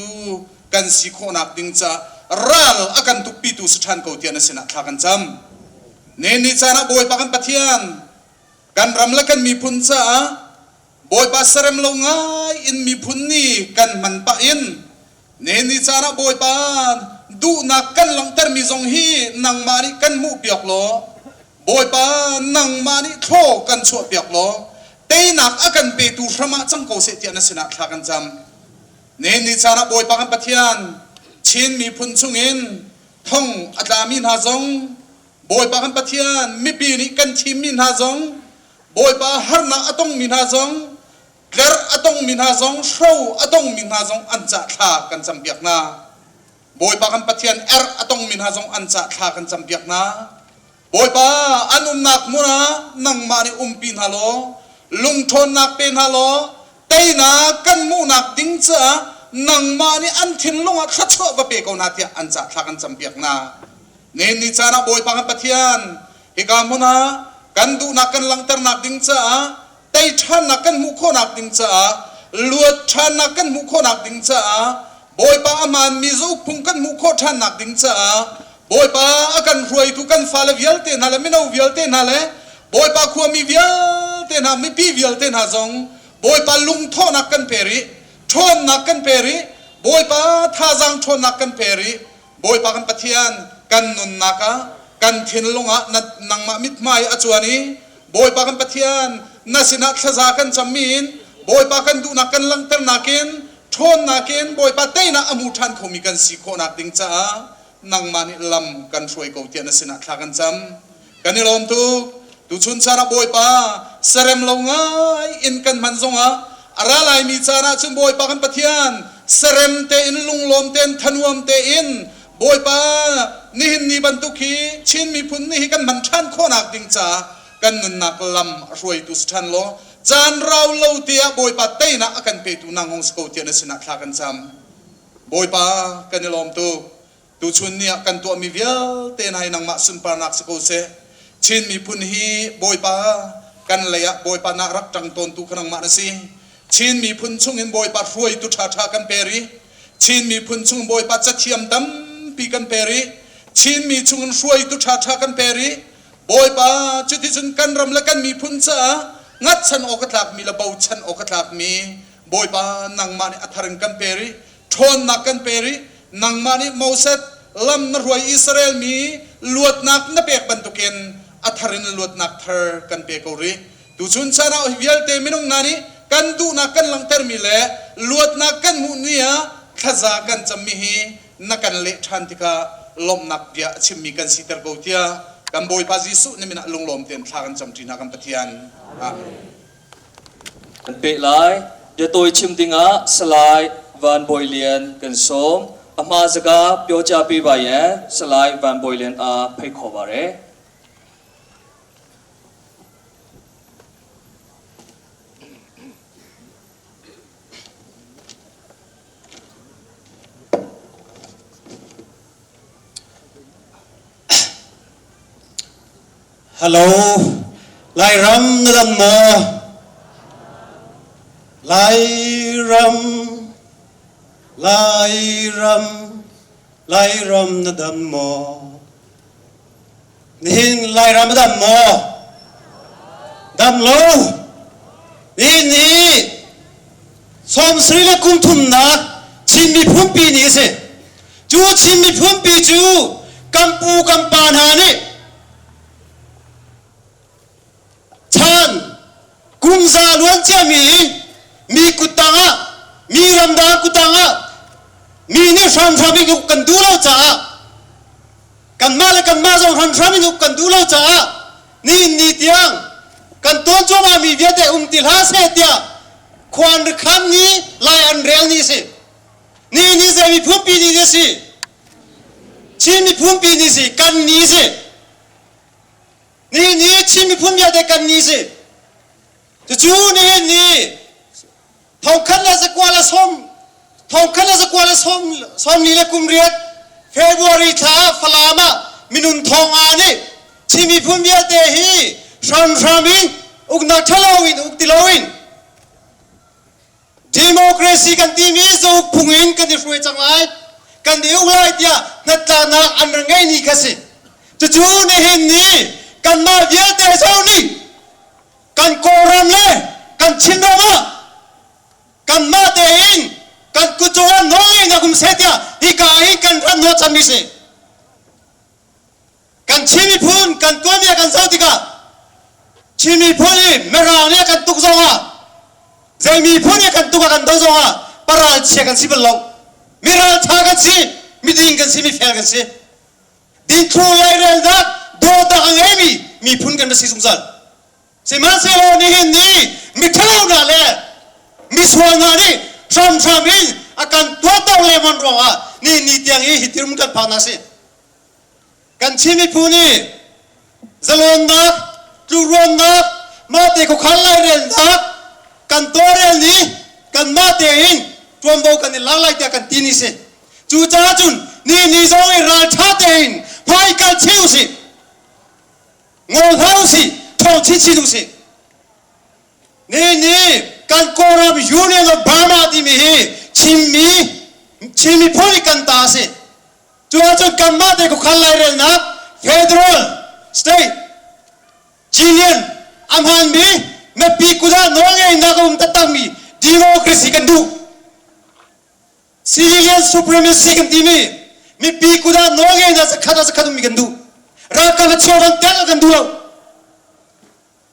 kan si khawhnak ding caah ral a kan tukpitu si ṭhan ko tiah na sinah thla kan cam. Nihin ni caan ah Bawipa kan Pathian, kan ram le kan miphun caah Bawipa serem lo ngai in miphun ni kan hman pah in nihin ni caan ah Bawipa duhnak kan langhtermi zong hi nangmah nih kan hmuhpiak law Bawipa nangmah nih thlaw kan chuahpiak law teinak a kan petu hram ah cang ko seh tiah na sinah thla kan cam. Nihin ni caan ah Bawipa kan Pathian Chin miphun chungin thong a tlami hna zong Bawipa kan Pathian mipi nih kan thimmi hna zong Bawipa harnak a tongmi hna zong tlerh a tongmi hna zong hro a tongmi hna zong an cah thla kan campiak hna. Bawipa kan Pathian erh a tongmi hna zong an cah thla kan campiak hna. Bawipa an umnak hmun ah nangmah nih umpi hna law lungṭhawnnak pe hna law teinak kan hmuhnak ding caah nangmah nih an thinlung ah thluachuah va pe ko hna tiah an cah thla kan campiak hna. Nihin ni caan ah Bawipa kan Pathian hika hmun ah kan duhnak kan langhternak ding caah tei ṭhannak kan hmuh khawhnak ding caah luat ṭhannak kan hmuh khawhnak ding caah Bawipa a hmaanmi zauk phung kan hmuh khawh ṭhannak ding caah Bawipa a kan hruaitu kan fale vialte hna le mino vialte hna le Bawipa khuami vialte hna mipi vialte hna zong Bawipa lungthawhnak kan pe rih ṭhawnnak kan pe rih Bawipa thazaang ṭhawnnak kan pe rih Bawipa kan Pathian kan nunnak ah kan thinlung ah nangmah mithmai a cuan i Bawipa kan Pathian na sinah thlaza kan cammi in Bawipa kan duhnak kan langhternak in ṭhawnnak in Bawipa teinak a hmu ṭhan khomi kan si khawhnak ding caah nangmah nih lam kan hruai ko tiah na sinah thla kan cam. Kan i lawm tuk. Tuchun caan ah Bawipa serem lo ngai in kan hman zongah a ra laimi caan ah cun Bawipa kan Pathian serem tein lunglawm tein thanuam tein Bawipa nihin ni bantuk hi Chin miphun ni hi kan hman ṭhan khawhnak ding caah kan nunnak lam a hruaitu si ṭhan law caan rau lo te ah Bawipa teinak a kan petu nang hong si ko tiah na sinah thla kan cam. Bawipa kan i lawm tuk. Tuchun ni ah kan tuahmi vialte hna hi nangmah sunparnak si ko seh. Chin miphun hi Bawipa kan lei ah Bawipa nak rak ṭang tawntu kha nangmah na si. Chin miphun chungin Bawipa hruaitu ṭhaṭha kan pe rih. Chin miphun chung Bawipa cathiam tampi kan pe rih. Chin mi chungin hruaitu ṭhaṭha kan pe rih. Bawipa cuticun kan ram le kan miphun caah ngatchan awk a tlakmi le bochan awk a tlakmi Bawipa nangmah nih a thar in kan pe rih. Ṭhawnnak kan pe rih. Nangmah nih Moses lam na hruai Israel mi luatnak na pek bantukin a thar in luatnak thar kan pe ko rih. Tuchun caan ah hi vialte minung hna nih kan duhnak kan langhtermi le luatnak kan hmuh ni ah thlaza kan cammi hi na kan leh ṭhan tikah lawmhnak bia a chimmi kan siter ko tiah kan Bawipa Jesuh na min ah lunglawm tein thla kan camṭi hna kan Pathian. Amen. Kan peh lai. Biatawi chim dingah Salai Van Bawi Lian kan sawm. A hma zaga pyocha pi ba ye Salai Van Bawi Lian a phei kho ba re. Hello, Lairam na dam maw? Lairam, Lairam, Lairam na dam maw? Nihin Lairam a dam maw? Dam lo. Nihin ni 70 le kum thumnak. Chin miphunpi ni a si. Cu Chin miphunpi cu kan pu kan pa hna nih chan kumza luan ciami mi kuttang ah mi ramdang kuttang ah mi nih hramhram in uk kan duh lo caah kanmah le kanmah zong hramhram in uk kan duh lo caah nihin ni tiang kan tawn cuahmah mi vialte um ti hlah seh tiah khua an ri kham ni lai an rel ni si ni ni zei miphunpi ni ni si Chin miphunpi ni si kan ni si ni ni Chin miphun vialte kan ni si cucu nihin ni 1990 1998 February thla Falam ah minun thong nga nih Chin miphun vialte hi hramhram in uknak ṭhalo in uk ti loin democracy kan timi zauk phung in kan i hruai cang lai kan i uk lai tiah hnatlaknak an rak ngeih ni kha si. Cucu nihin ni kanmah vialte zong nih kan Kawlram le kan Chinram ah kanmah tein kan kut cungah nawlngeihnak um seh tiah hika hin kan rat hnawhchanmi si. Kan Chin miphun kan tuanbia kan zoh tikah Chin miphun i Mirang nih a kan tuk zongah zei miphun nih a kan tuk a kan do zongah paral chia kan si bal lo. Miraltha kan si, miding kan si, mifel kan si. Dingthlu lairelnak dawtnak a ngeimi miphun kan si zungzal. Sihmanhsehlaw nihin ni miṭhalo hna le misual hna nih hramhram in a kan tuahto lengmang ruangah nihin ni tiang i hi tirum kan phaknak a si. Kan Chin miphun i zalawnnak, tlukruannak, mahte khuakhan lairelnak kan tawlrel ni kanmah tein ṭuanvo kan i lak lai tiah kan ti ni si. Cucaah cun ni ni zong i ralṭha tein hmaikal chin usih, ngol hlah usih, ṭhawng chinchin usih. Ni ni kan Kawlram Union of Burma timi hi Chinmi Chin miphun i kan ta a si. Cu ahcun kanmah te khuakhan lairelnak federal state Union a hmaanmi mipi kut ah nawlngeihnak a um taktakmi democracy kan duh. Civilian supremacy kan timi mipi kut ah nawlngeihnak zakhat ah zakhat ummi kan duh. Ralkap a cheuvan tel kan duh lo.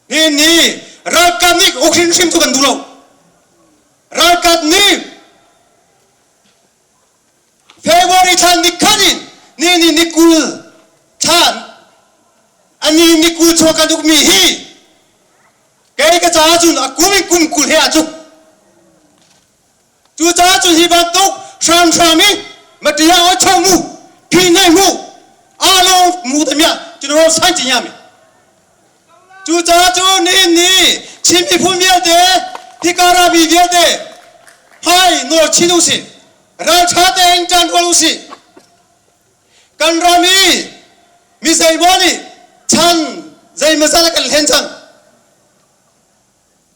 Nihin ni ralkap nih uk hrimhrim cu kan duh lo. Ralkap nih February thla ni khat in ni ni ni 20 thla ani ni 20 chung kan ukmi hi kei ka caah cun a kum in kum 20 he a cuk. Cucaah cun hi bantuk hramhram i maṭia o cho mu phi nei mu alo mu te mia cun san chi nya mi. Cucaah cun nihin ni Chin miphun vialte hika mi vialte hai nawl chin usih ralṭha tein ṭan rual usih. Kan ram i mi zeimaw nih chan zeimawzat a kan hlen cang.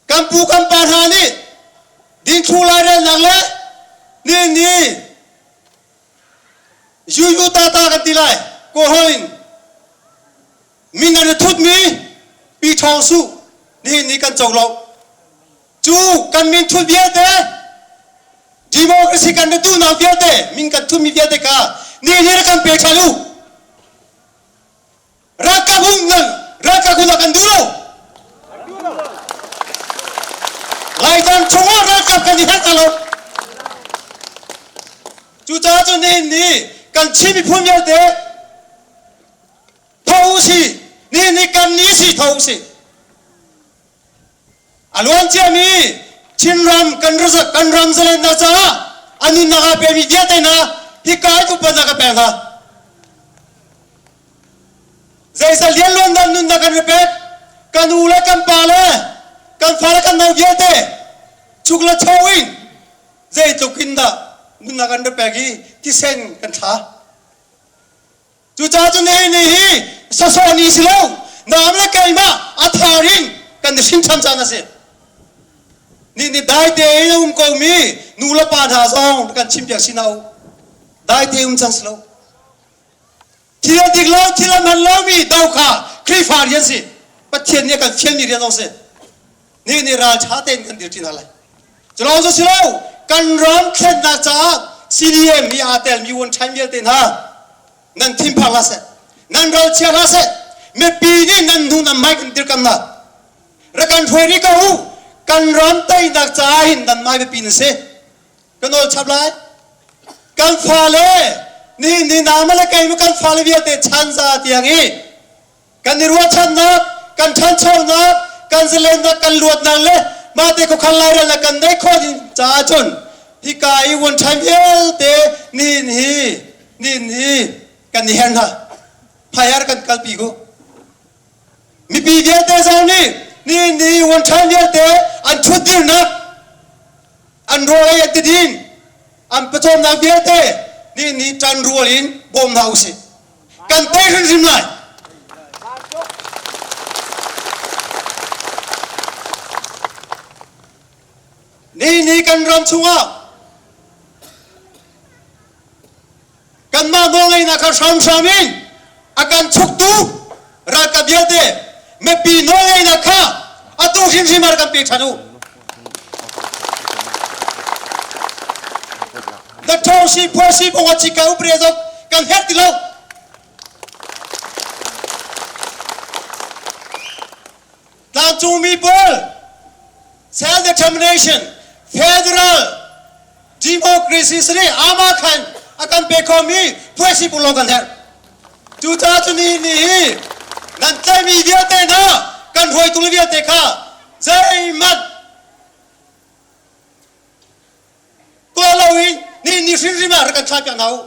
Kan pu kan pa hna nih dingthlu lairelnak le nihin ni yuyu tata kan ti lai kawhol in min an i thutmi Pi Ṭhawng Suh nihin ni kan co lo. Cu kan min thut vialte democracy kan ra duhnak vialte min kan thutmi vialte kha nihin hi rak kan pe ṭhan u. Ralkap hung nan ralkap hung kan duh lo. Laitlang chungah ralkap kan i herh lo. Cucaah cun nihin ni kan Chin miphun vialte tho usih nihin ni kan ni si tho usih. A luan ciami Chinram kan kan ram zalennak caah a nunnak aa pemi vialte hna hika in upatnak ka pek hna. Zeizat lianluan nunnak kan pek kan u le kan pa le kan fa le kan nau vialte chuk le cho in zeitluk in dah nunnak kan pek i thisen kan thla. Cucaah cun nihin ni hi sawsawh ni si lo naam le keimah a thar in kan i hrin ṭhan caan a si. Ni ni dai tein a um komi nu le pa hna zong kan chimpiak si hna u. Dai te um cang si lo. Thil a dik lo, thil a hman lomi do kha Khrihfa rian si. Pathian nih a kan fialmi rian zong si. Ni ni ral ṭha tein kan dir ṭi hna lai. Cu lawng cu si lo, kan ram thlennak caah. CDM i aa telmi vuanṭhain vialte hna nan thinphang hlah seh, nan ralchia hlah seh, mipi nih nan hnu nan hmai kan dirkamh hna. Rak kan hruai rih ko u, kan ram teinak caah hin nan hmai biapi nan si. Ka nawl chap lai. Kan fale nihin ni nama le kei kan fale vialte chanza tiang i kan i ruahchannak, kan ṭhanchonak, kan zalennak, kan luatnak le mahte khuakhan lairelnak kan neih khawh ding caah cun hika i vuanṭhan vialte nihin hi nihin hi kan i her hna. Phaiar kan kalpi ku. Mipi vialte zong nih nihin ni vuanṭhan vialte an ṭhutdirnak, an rawl ei an tidin, an pawcawmnak vialte nihin ni ṭanrual in bawm hna usih. Kan tei hrimhrim lai. Ni ni kan ram chungah kanmah nawlngeihnak kha hramhram in a kan chuktu ralkap vialte mipi nawlngeihnak kha atu hrimhrim ah kan pe ṭhan u. Na ṭhawngsi phuasi bong a chika upre zong kan herh ti lo. Tlangcungmi pawl self-determination, federal democracy sari ama khan a kan pe khomi phuasi pulong kan herh. Cucaah cu ni ni hi nan tlaihmi vialte hna kan hruaitu vialte kha zeihmanh tuah loin ni ni hrimhrim ah rak kan thlah piak hna u.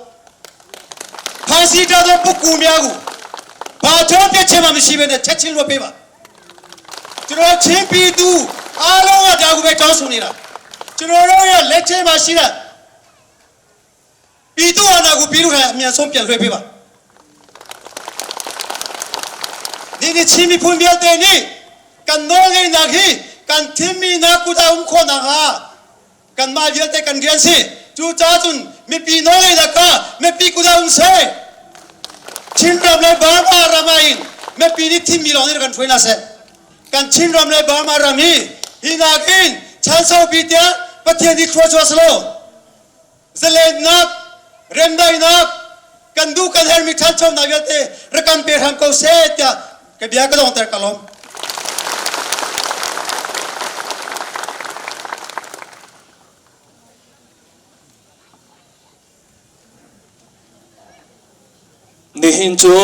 Phaisi ta do pukku miagu ba cho pe chema mi shi be ne chechin lo pe ba ကျွန်တော်ချင်းပြည်သူအားလုံးကဒါကူပဲတောင်းဆိုနေတာကျွန်တော်တို့ရဲ့လက်ထဲမှာရှိတဲ့ပြည်သူအာဏာကိုပြည်သူထိုင်အမြန်ဆုံးပြန်လွှဲပေးပါဒီနေ့ချင်းပြည်ဖွင့်ပြတဲ့နေ့ကန်တော့ငိနာခိကန်သင်မီနာကုတာဥခေါနာဟာ Kanmah vialte kan rian si. Cucaah cun mipi nawlngeihnak kha mipi kut ah um seh. Chinram le Burma ram ah hin mipi nih thimmi lawng nih kan hruai hna seh. Kan Chinram le Burma ram hi hi nakin chan saupi tiang Pathian nih thlua chuah selaw zalennak, remdaihnak, kan duh kan herhmi ṭhanchonak vialte rak kan pe hram ko seh tiah ka bia ka dongter ka lawm. Nihin cu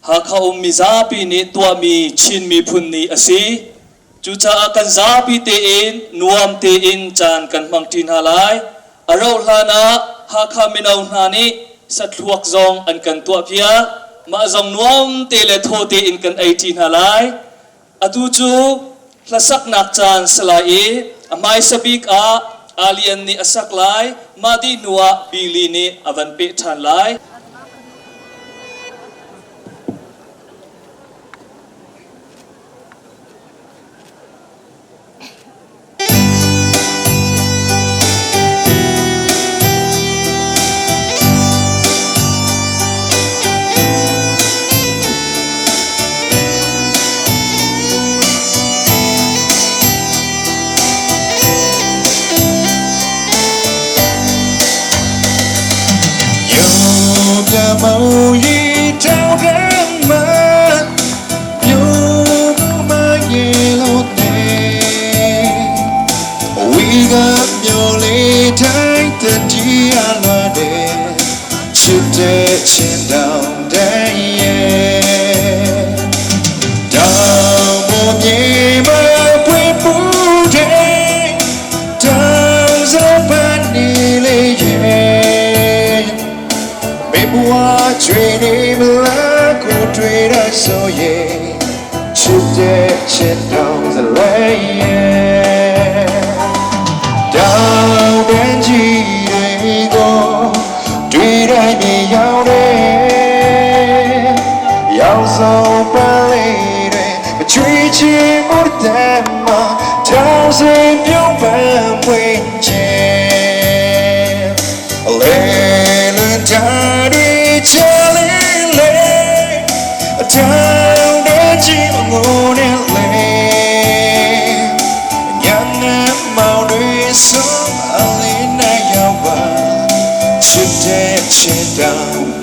Hakha um mizapi nih tuahmi Chin miphun ni a si. Cucaah kan zapi tein nuam tein caan kan hmangṭi hna lai. A rauh hlan ah Hakha mino hna nih sathluak zong an kan tuahpiak. Mah zong nuam te le thaw tein kan eiṭi hna lai. Atu cu hlasaknak caan si lai i a hmaisa bik ah Alien nih a sak lai, mah dih hnuah Billy nih a van peh ṭhan lai.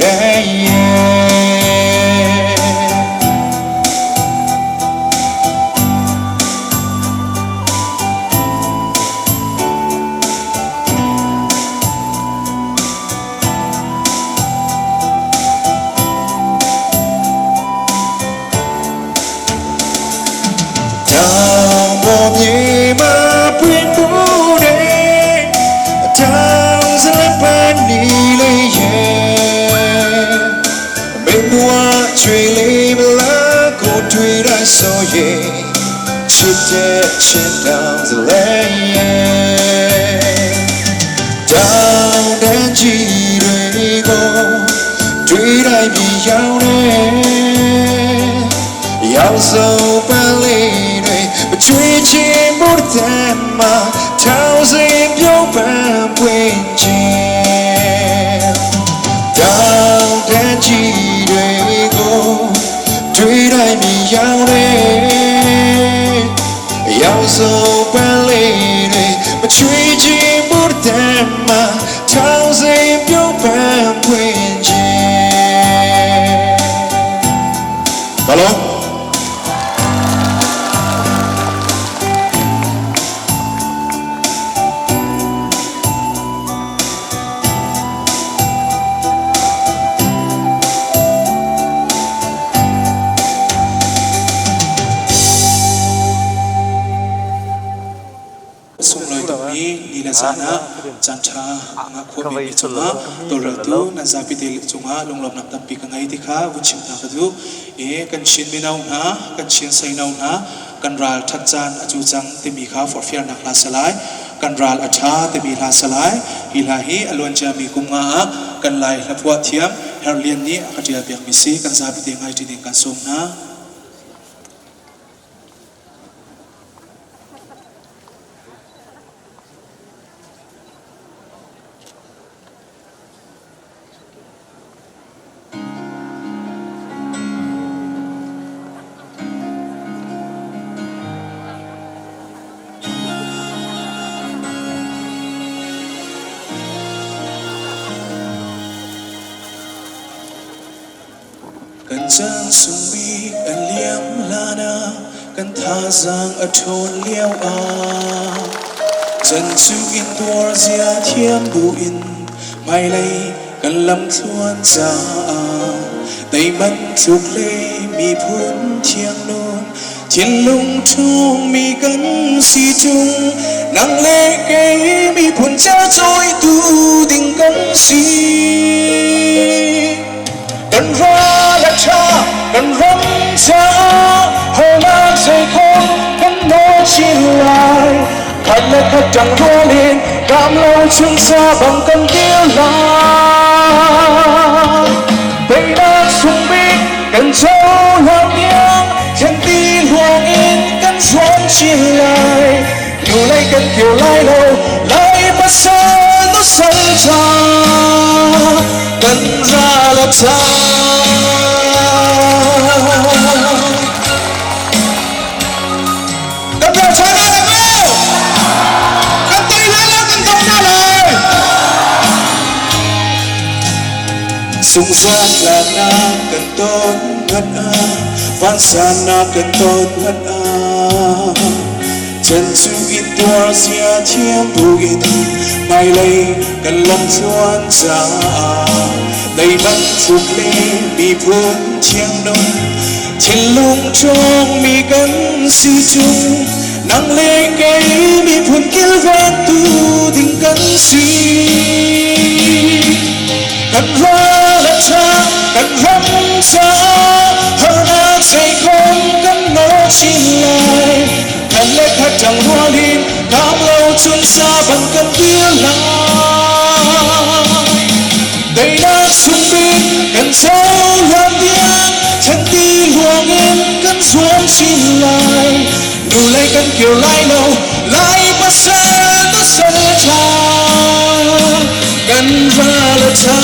တောင်ပေါ်မြေမှာပွင့်ပူတဲ့တောင်စလပန်းနီလေးရဲ့မေမွားချွေလေးမလားကိုတွေ့ရဆိုရင်ချစ်တဲ့ချစ်တောင်စလဲရဲ့တောင်တန်းကြီးတွေကိုတွေ့တိုင်းပြီးရောက်နေ ရောက်ဆုံးပန်းလေးတွေမချွေချင်မို့တဲ့မှာထောင်စင်ပြုံးပန်းပွင့်ခြင်းတောင်တန်းကြီးတွေကိုတွေ့တိုင်းမြင်ရောက်နေရောက်ဆုံးပန်းလေးတွေမချွေချင်မို့တဲ့မှာထောင်စင်ပြုံးပန်းပွင့်ခြင်းကလုံး Sunglawi tukmi ni le zan ah caanṭha a ngah khawhmi mi cungah tawlreltu nan zapite cungah lunglawmhnak tampi ka ngei ti kha vun chim ta ka duh. I kan Chin mino hna, kan Chin seino hna, kan ral ṭhat caan a cu cang timi kha forhfialnak hla salai, kan ral a ṭha timi hla salai. Hi hla hi a luanciami kum nga ah kan Lai hlaphuah thiam Herh Lian nih a ka ṭialpiakmi si. Kan zapite ngai ṭi ding kan sawm hna. Kan caan sung bik an liam hlan ah kan thazaang a ṭhawn lio ah chan cu in tuar zia thiam buin hmailei kan lamthluan caah teiman tluk le miphun thiang nun thinlung ṭhawngmi kan si ṭung nang le kei miphun cercawitu ding kan si. Kan ral a ṭha, kan ram caah harnak zeikhom kan nawl chin lai. Khat le khat ṭang rual in kaam lo chuncha bang kan dir lai. Teinak sung bik kan cohlang tiang thenti luang in kan zuam chin lai. Hnulei kan kir lai lo, lai pasal nu sal ṭha kan ral a ṭha. Kan ral ṭha lai lo! Kan tei lai lo, kan dong hna lai! Sungzat tlaknak kan ton ngat ah, vansannak kan ton ngat ah, Chan cu in tuar zia thiam buin hmailei kan lamthluan caah dei bantuk le miphun thiang nun thinlung ṭhawngmi kan si cu nang le kei miphun kilvengtu ding kan si. Kan ral a ṭha, kan ram caah harnak zeikhom kan nawl chin lai. Khat le khat ṭang rual in kaam lo cun sa bang kan dir lai. Daihnak sung bik kan cohlan tiang thanti luang in kan zuam chin lai. Hnulei kan kir lai lo, lai pasal na sal ṭha, kan ral a ṭha.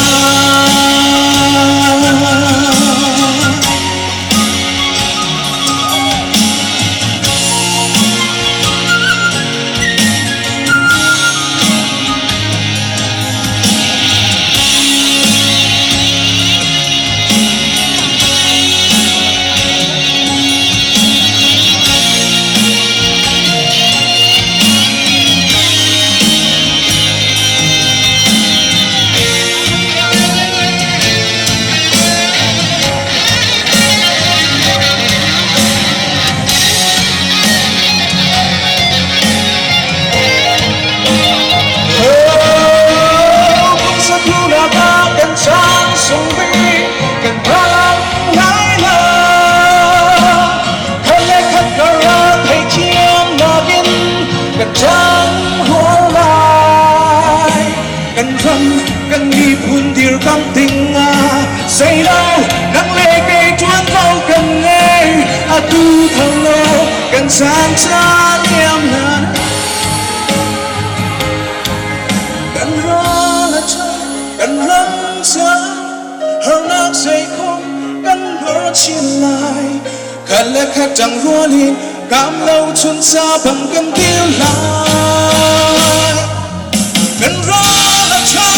Nang le kei ṭuanvo kan ngei. Atu thang lo kan caan ca liam hlan. Kan ral a ṭha, kan ram ca harnak zeikhom kan hor chin lai. Khat le khat ṭang rual in kam lo chun sa bang kan dir lai. Kan ral a ṭha,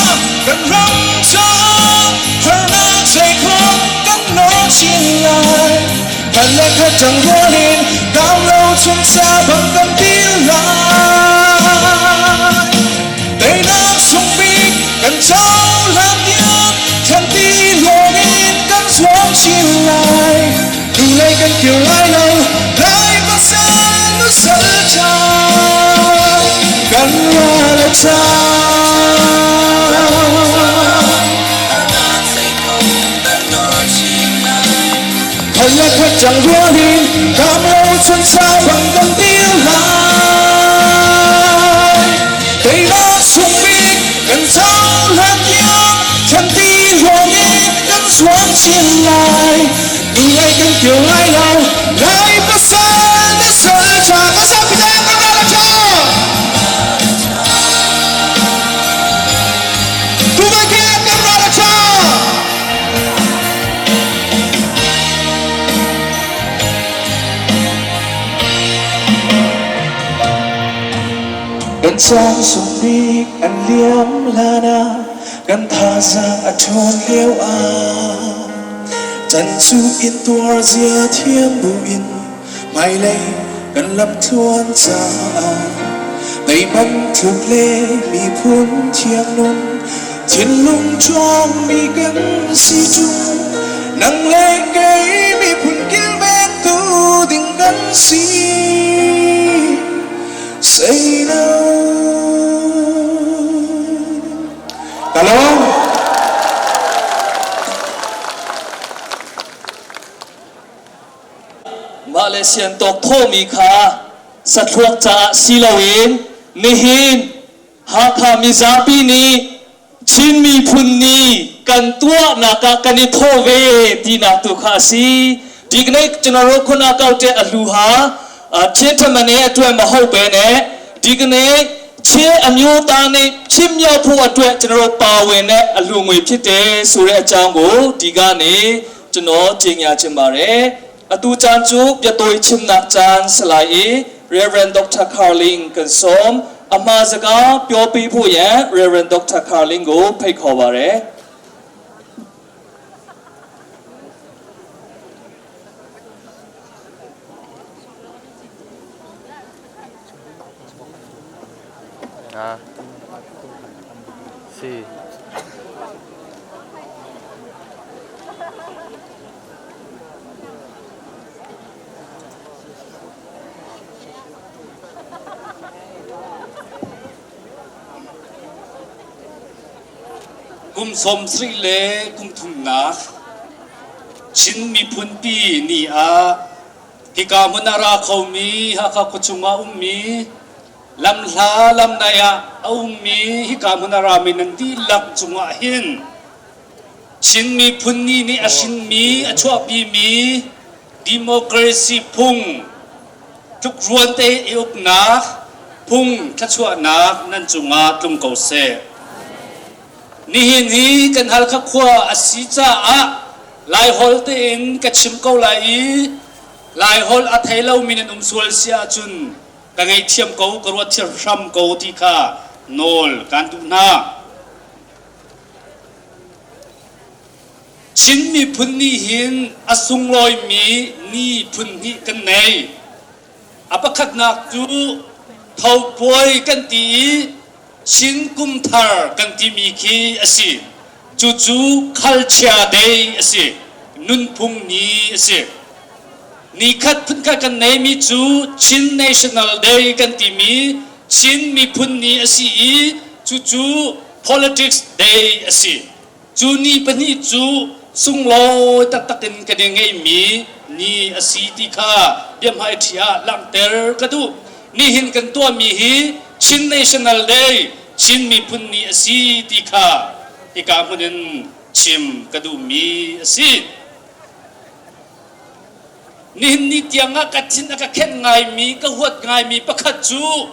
kan ram ca harnak zeikhom kan nor chin lai. Khat le khat ṭang rual in kam lo chun sa bang kan dir lai. Teinak sung bik kan cohlan tiang thanti lawng in kan zuam chin lai. Hnulei kan kir lai lo, lai pasal nusal ṭha kan ral a ṭha. Khat le khat ṭang rual in kam lo chun sa bang kan dir lai. Teinak sung bik kan cohlan tiang thanti ruang in kan zuam chin lai. Hnulei kan kir lai lo, lai pasal na sal ṭha ka zapi te kan ral a ṭha. Tumai ke kan ral a ṭha. Kan caan sung bik an liam hlan ah kan thazaang a ṭhawn lio ah Chan cu intuar zia thiam buin hmailei kan lamthluan caah teiman tluk le miphun thiang nun thinlung ṭhawngmi kan si ṭung nang le kei miphun kilvengtu ding kan si say no. Ka lawm. Mah le siantawk thawhmi kha sathluak caah si loin nihin Hakha mizapi nih Chin miphun nih kan tuahnak ah kan i thawh ve tinak tu kha a si. Tiknei General Khuna Kaute a hlu ha Chin Thamane a tuai ma ho pe ne Tiknei Chin amyu ta ne Chim myo phu a tuai General Pawe ne a hlu ngui phite sure a chang bu tiga ne chano chingya chimare atu caan cu biatawi chimnak caan salai i Reverend Dr. Carling kan som ama zaka pyo pi phu ye Reverend Dr. Carling go phei kho bare Ah. Si. Kum 70 le kum thumnak Chin miphunpi ni ah hika hmun a ra khomi Hakha khuachung ah ummi lamhla lamnai ah a ummi hika hmun a rami nan dihlak cungah hin Chin miphun ni nih a hrinmi a chuahpimi democracy phung tlukruan te i uknak phung thluachuahnak nan cungah tlung ko seh. Nihin hi kan Halkha khua a si caah Laiholh tein ka chim ko lai i Laiholh a thei lomi nan um sual si ahcun ka ngaihthiam ko, ka ruat hram ko ti kha nawl kaan duh hna. Chin miphun nih hin a sunglawimi ni phun hnih kan nei. A pakhatnak cu Tho puai kan ti i Chin kum thar kan timi khi a si. Cucu Khalchia Day a si. Nunphung ni a si. Nikhat phunkhat kan neimi cu Chin National Day kan timi Chin miphun ni a si i cucu Politics Day a si. Cu ni pahnih cu sunglawi taktak in kan i ngeihmi ni a si ti kha biahmaiṭhi ah langhter ka duh. Nihin kan tuahmi hi Chin National Day, Chin Miphun Ni a si ti kha hika hmun in chim ka duhmi a si. Nihin ni tiangah ka thin a ka khenh ngaimi, ka huat ngaimi pakhat cu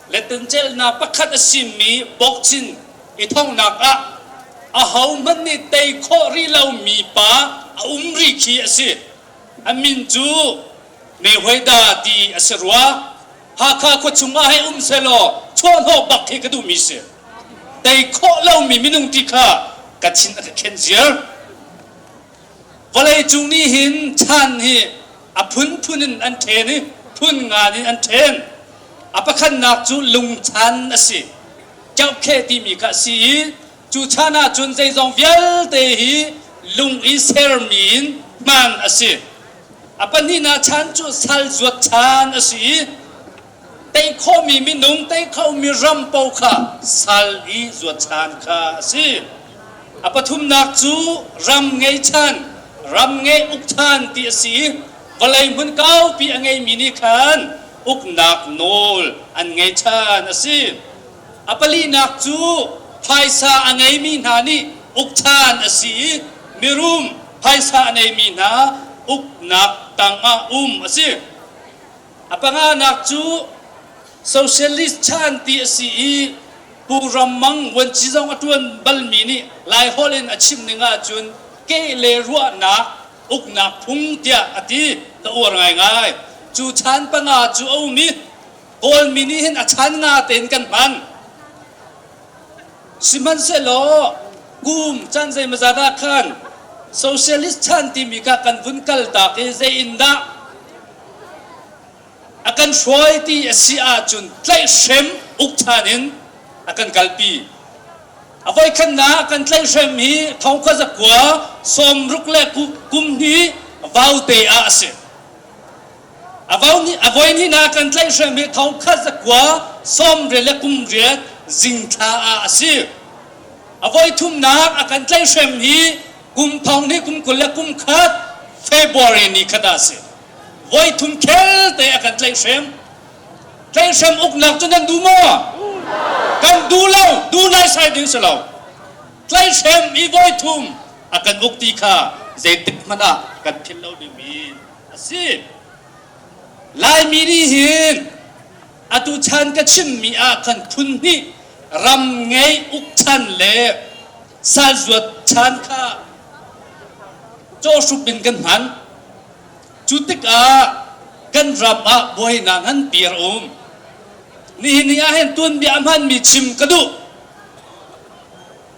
letencelnak pakhat a simi bawkchin i thonghnak ah ahohmanh nih tei khawh rih lomi pa a um rih khi a si. A min cu Mayweather ti a si rua. Hakha khua chungah hei um sehlaw chuahhnawh bak hi ka duhmi si. Tei khawh lomi minung ti kha ka thin a ka khenh ziar. Vawleicung nih hin chan hi a phunphun in an ṭhen i phun ngan in an ṭhen. A pakhatnak cu lungchan a si. Keuhkheh timi kha a si i cu chan ahcun zeizong vialte hi lung i sermi in hman a si. A pahnihnak chan cu sal zuat chan a si i tei khawhmi minung, tei khomi ram paoh kha sal i zuat chan kha a si. A pathumnak cu ram ngei chan, ram ngei uk chan ti a si i vawlei hmun kaupi a ngeimi nih khan uknak nawl an ngei chan a si. A palinak cu phaisa a ngeimi hna nih uk chan a si i mirum phaisa a neimi hna uknak tangah um a si. A panganak cu socialist chan ti a si i Pu Ram Mang vuanci zong a ṭuan balmi nih Laiholh in a chim ning ahcun keh le ruahnak uknak phung tiah a ti ka uar ngaingai. Cu chan panga cu a um i Kawlmi nih hin a chan nga tein kan hman. Sihmanhsehlaw kum chan zeimawzat ah khan socialist chan timi kha kan vun kaltak i zei in dah a kan hruai ti a si ahcun tlaihhrem uk ṭhan in a kan kalpi. A voikhatnak kan tlaihhrem hi thongkhua zakua sawmruk le kum hnih vaute ah a si. A voi hnihnak kan tlaihhrem hi thongkhat zakua sawmriat le kum riat zingthla ah a si. A voi thumnak a kan tlaihhrem hi kum thong hnih kum 20 le kum khat February ni khat ah a si. Voi thum khel te a kan tlaihhrem. Tlaihhrem uknak cu nan duh maw? Kan duh lo, duh naisai ding si lo. Tlaihhrem i voi thum a kan uk ti kha zeitik hmanh ah kan philh lo dingmi a si. Laimi nih hin atu chan ka chimmi ah khan phun hnih ram ngei uk chan le salzuat chan kha cawhhrup in kan hman. Cu tikah kan ram ah buainak nganpi a um. Nihin ni ah hin tuanbia a hmanmi chim ka duh.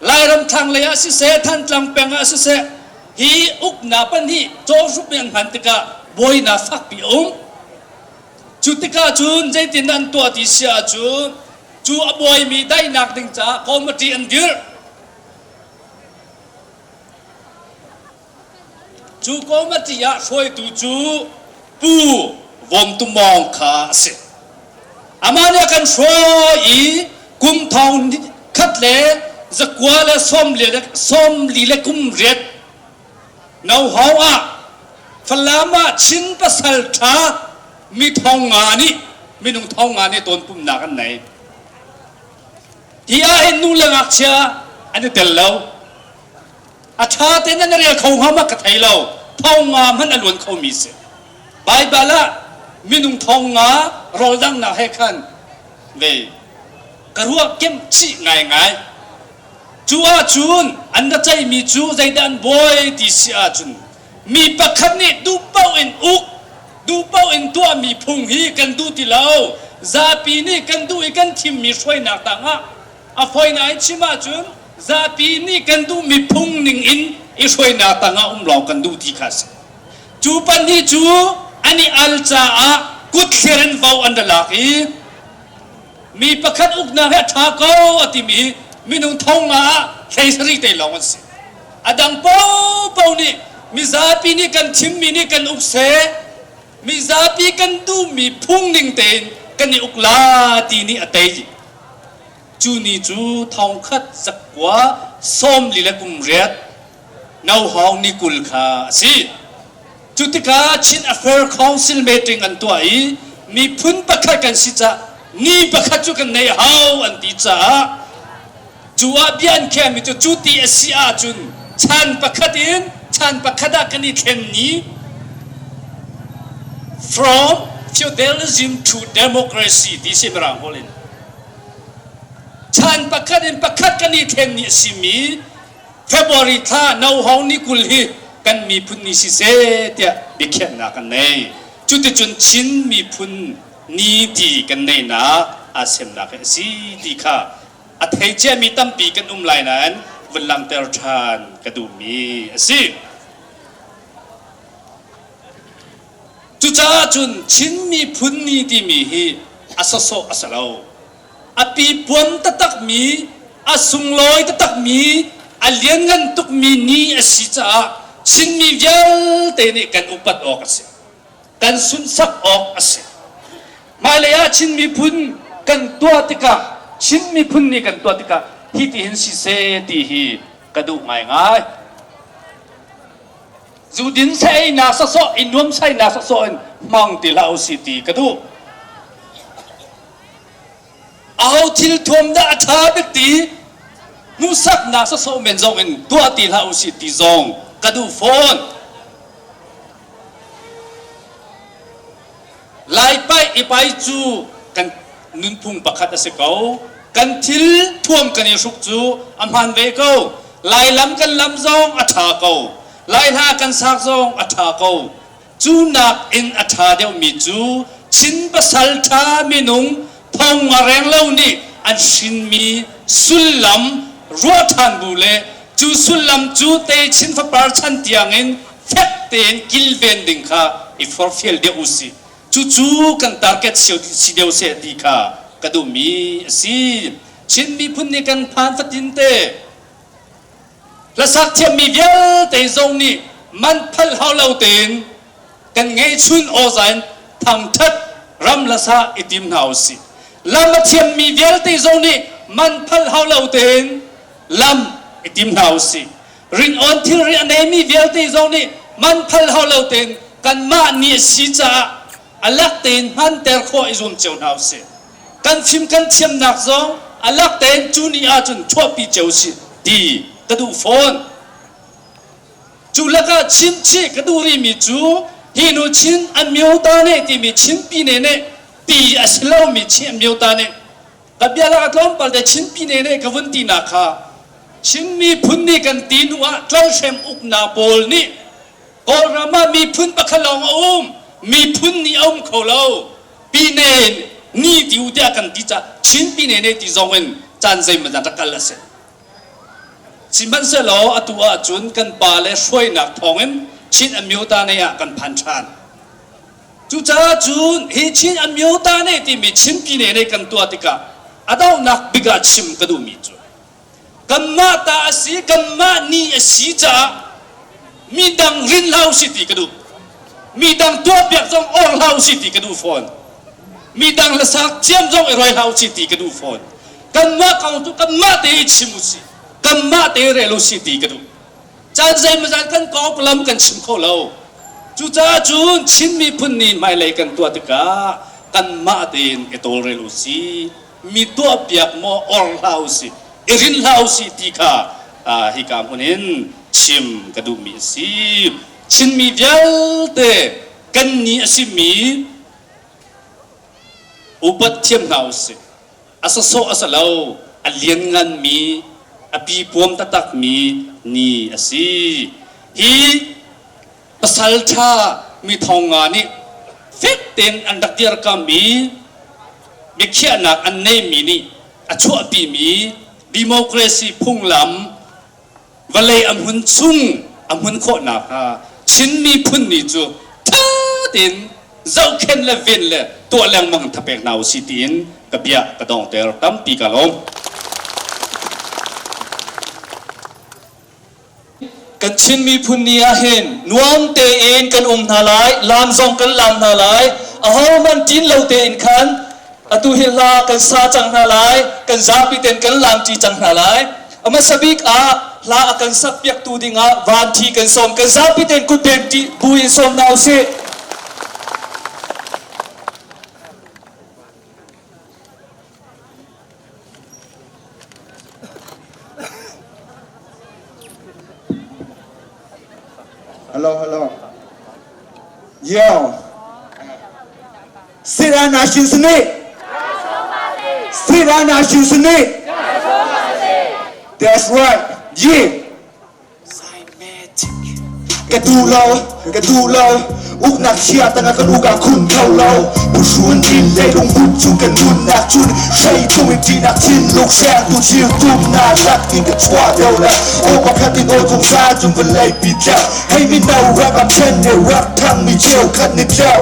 Lairam thlanglei ah siseh, Thantlang peng ah siseh, hi uknak pahnih cawhhrup in an hman tikah buainak fakpi a um. Cu tikah cun zeitin an tuah ti si ahcun cu a buaimi daihnak ding caah committee an dirh. Cu committee ah hruaitu cu Pu Vom Tu Mawng kha a si. Amah nih a kan hruai i kum thong khat le zakua le 44 le kum riat nohau ah Falam ah Chin pasal ṭha mi thong nga nih minung thong nga nih tonpumnak an nei. Hi ah hin nu le ngakchia an i tel lo. A ṭha tein nan rel kho hnga ma ka thei lo. Thong nga hmanh a luan khomi si. Baibal ah minung thong nga rawldanghnak he khan ve ka ruah kemh chih ngaingai. Cu ahcun an ra ceihmi cu zeidah an buai ti si ahcun mi pakhat nih duh paoh in uk, duh paoh in tuahmi phung hi kan duh ti lo. Zapi nih kan duh i kan thimmi hruainak tangah A fawinak in chim ahcun zapi nih kan duhmi phung ning in i hruainak tangah um lawng kan duh ti kha a si. Cu pahnih cu an i al caah kutthlir in vo an ra lak i mi pakhat uknak hi a ṭha ko a timi minung thong nga ah hlei sarih te lawng an si. A dang paohpaoh nih mizapi nih kan thimmi nih kan uk seh, mizapi kan duhmi phung ning tein kan i uk la ti nih a tei. Cu ni cu thongkhat zakua 48 le kum riat nohawng ni 20 kha a si. Cu tikah Chin Affair Council meeting an tuah i miphun pakhat kan si caah ni pakhat cu kan neih hau an ti caah. Cu ah bia an khiahmi cu cu ti a si ahcun chan pakhat in chan pakhat ah kan i thlen ni from feudalism to democracy ti si Mirang holh in. Chan pakhat in pakhat kan i thlen ni a simi February thla nohawng ni 20 hi kan miphun ni siseh tiah biakhiahnak kan nei. Cuticun Chin miphun ni ti kan neihnak aa semnak hi a si ti kha a thei ciami tampi kan um lai nain vun langhter ṭhan ka duhmi a si. Cucaah cun Chin miphun ni timi hi a sawsawh a si lo. A pipuam taktakmi, a sunglawi taktakmi, a lianngan tukmi ni a si caah Chinmi vialte nih kan upat awk a si. Kan sunhsak awk a si. Hmailei ah Chin miphun kan tuah tikah Chin miphun nih kan tuah tikah hi ti hin siseh ti hi ka duh ngaingai. Zudin sa einak sawsawh i nuamsainak sawsawh in hmang ti hlah usih ti ka duh. Aho thil thuam dah a ṭha bik ti hmuhsaknak sawsawh men zong in tuah ti hlah usih ti zong ka duh fawn. Lai paih i pai cu kan nunphung pakhat a si ko. Kan thil thuam kan i hruk cu a hmaan ve ko. Lai lam kan lam zong a ṭha ko. Lai hla kan sak zong a ṭha ko. Cu nak in a ṭha deuhmi cu Chin pasal ṭha minung thong nga reng lo nih an hrinmi sullam ruah ṭhan bu le cu sullam cu te Chin fapar chan tiangin fek tein kilven ding kha i forhfial deuh u sih. Cucu kan target si deuh seh ti kha ka duhmi a si. Chin miphun nih kan phan fatin te hlasak thiammi vialte zong nih man phalh hau lo tein kan ngeihchun awza in thangṭhat ram hlasa i tim hna u sih. Lam a thiammi vialte zong nih man phalh hau lo tein lam i tim hna u sih. Ringawn thilri a neimi vialte zong nih man phal hau lo tein kanmah nih a si caah a lak tein hmanter khawh i zuam cio hna usih. Kan fim kan thiamnak zong a lak tein cu ni ahcun chuahpi cio usih ti ka duh fawn. Cu lakah chimchih ka duh rihmi cu hi nu Chin Amyota nih timi Chin Pine nih ti a si lomi Chin Amyota nih Ka bia lak ah tlawmpal te Chin pine nih ka vun tinak kha Chin miphun nih kan ti hnu ah tlolhrem uknak pawl nih Kawlram ah miphun pakhat lawng a um miphun nih a um kho lo pine ni ti u tiah kan ti caah Chin pine nih ti zong in caan zeimawzat rak kal a si. Sihmanhsehlaw atu ahcun kan pa le hruainak thawngin Chin Amyota ne ah kan phan ṭhan. Cucaah cun hi Chin Amyota ne timi Chin Pine ne kan tuah tikah a donghnak bik ah chim ka duhmi cu kanmah ta a si kanmah ni a si caah midang rin hlah usih ti ka duh. Midang tuahpiak zong or hlah usih ti ka duh fawn. Midang hlasak thiam zong i roi hlah usih ti ka duh fawn. Kanmah kong cu kanmah te i chim usih. Kanmah te rel usih ti ka duh. Caan zeimawzat kan konglam kan chim kho lo. Cucaah cun Chin miphun nih hmailei kan tuah tikah kanmah tein i tawlrel u si, mi tuahpiak maw or hlah u si, i rin hlah u si ti kha hika hmun in chim ka duhmi a si. Chinmi vialte kan ni a simi upat thiam hna u sih. A sawsawh a si lo, a liannganmi, a pipuam taktakmi ni a si. Hi pasal ṭha mi thong nga nih fek tein an rak dirkamh i biakhiahnak an neimi nih a chuahpimi democracy phunglam vawlei a hmun chung a hmun khawh nakhnga Chin miphun ni cu ṭha tein zohkhenh le ven le tuah lengmang thapek hna usih tiin ka bia ka dongter tampi ka lawm. Kan Chin miphun ni ah hin nuam tein kan um hna lai, laam zong kan laam hna lai. Ahohmanh ṭin lo tein khan Atu hi hla kan sa cang hna lai, kan zapi ten kan lamṭi cang hna lai. A hmasa bik ah hla a kan sak piaktu dingah vanṭhi kan sawm. Kan zapi ten kutbeng ṭih bu in sawm hna usih. Hello, hello. Yo. စေရနာရှင်စနစ်စေရနာရှင်စနစ် That's right. Yeah. กระดูเรากระดูเราอุกนักเชียตั้งกันอุกาคุณเขาเราผู้ชวนดินเลยลงบุญจุกันนุนนักจุนใช้ตัววิธีนักทินลูกแช่ดูชิวตุ้มน่ารักกินกันชัวเดียวละโอ้ก็แค่ติดโอ้ทงซาจนเป็นเลยปีเจ้าให้ไม่เนารักอับเช่นในรักทั้งมีเจียวขันในเจ้า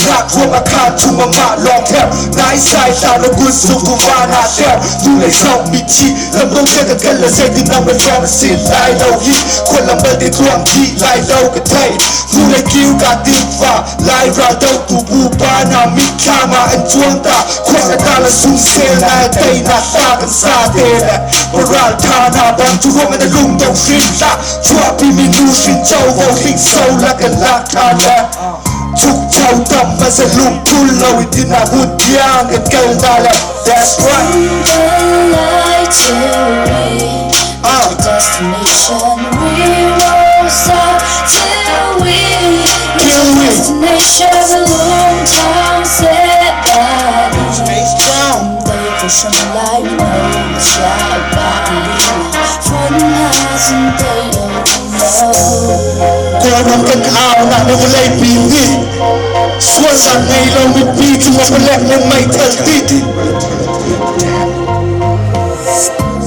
นักรวมอาคารชุมมาลองแถวนายสายตาและกุศลทุวานาเจ้าดูในช่องมีชีลำลงเจอกันกันและเซตินำเป็นแฟนสิลายเราฮีคนลำเบลที่ทวงที่ลายเรากันไทยดูในกิ้วกาติฟ้าลายเราเดาตูบูปานามิคามาอันจวงตาควงตาละซุงเซลาเตนาตากันซาเตละบราทานาบังทุกมันลุงตงชินละชัวพี่มีนูชินเจ้าโวหิงโซละกันลักทาละทุกเจ้าดำมาสลุงทุนเราอิทินาหุ่นยางกันเกินได้ละ That's right. Destination we won't stop till we reach our destination. A long time set by 对付什么来无家把分还是对了。 กลัวรำกันเอาหนักในวันเลยปีนี้ส่วนสั่งไงเราไม่ปีถึงวันแรกยังไม่ทันติด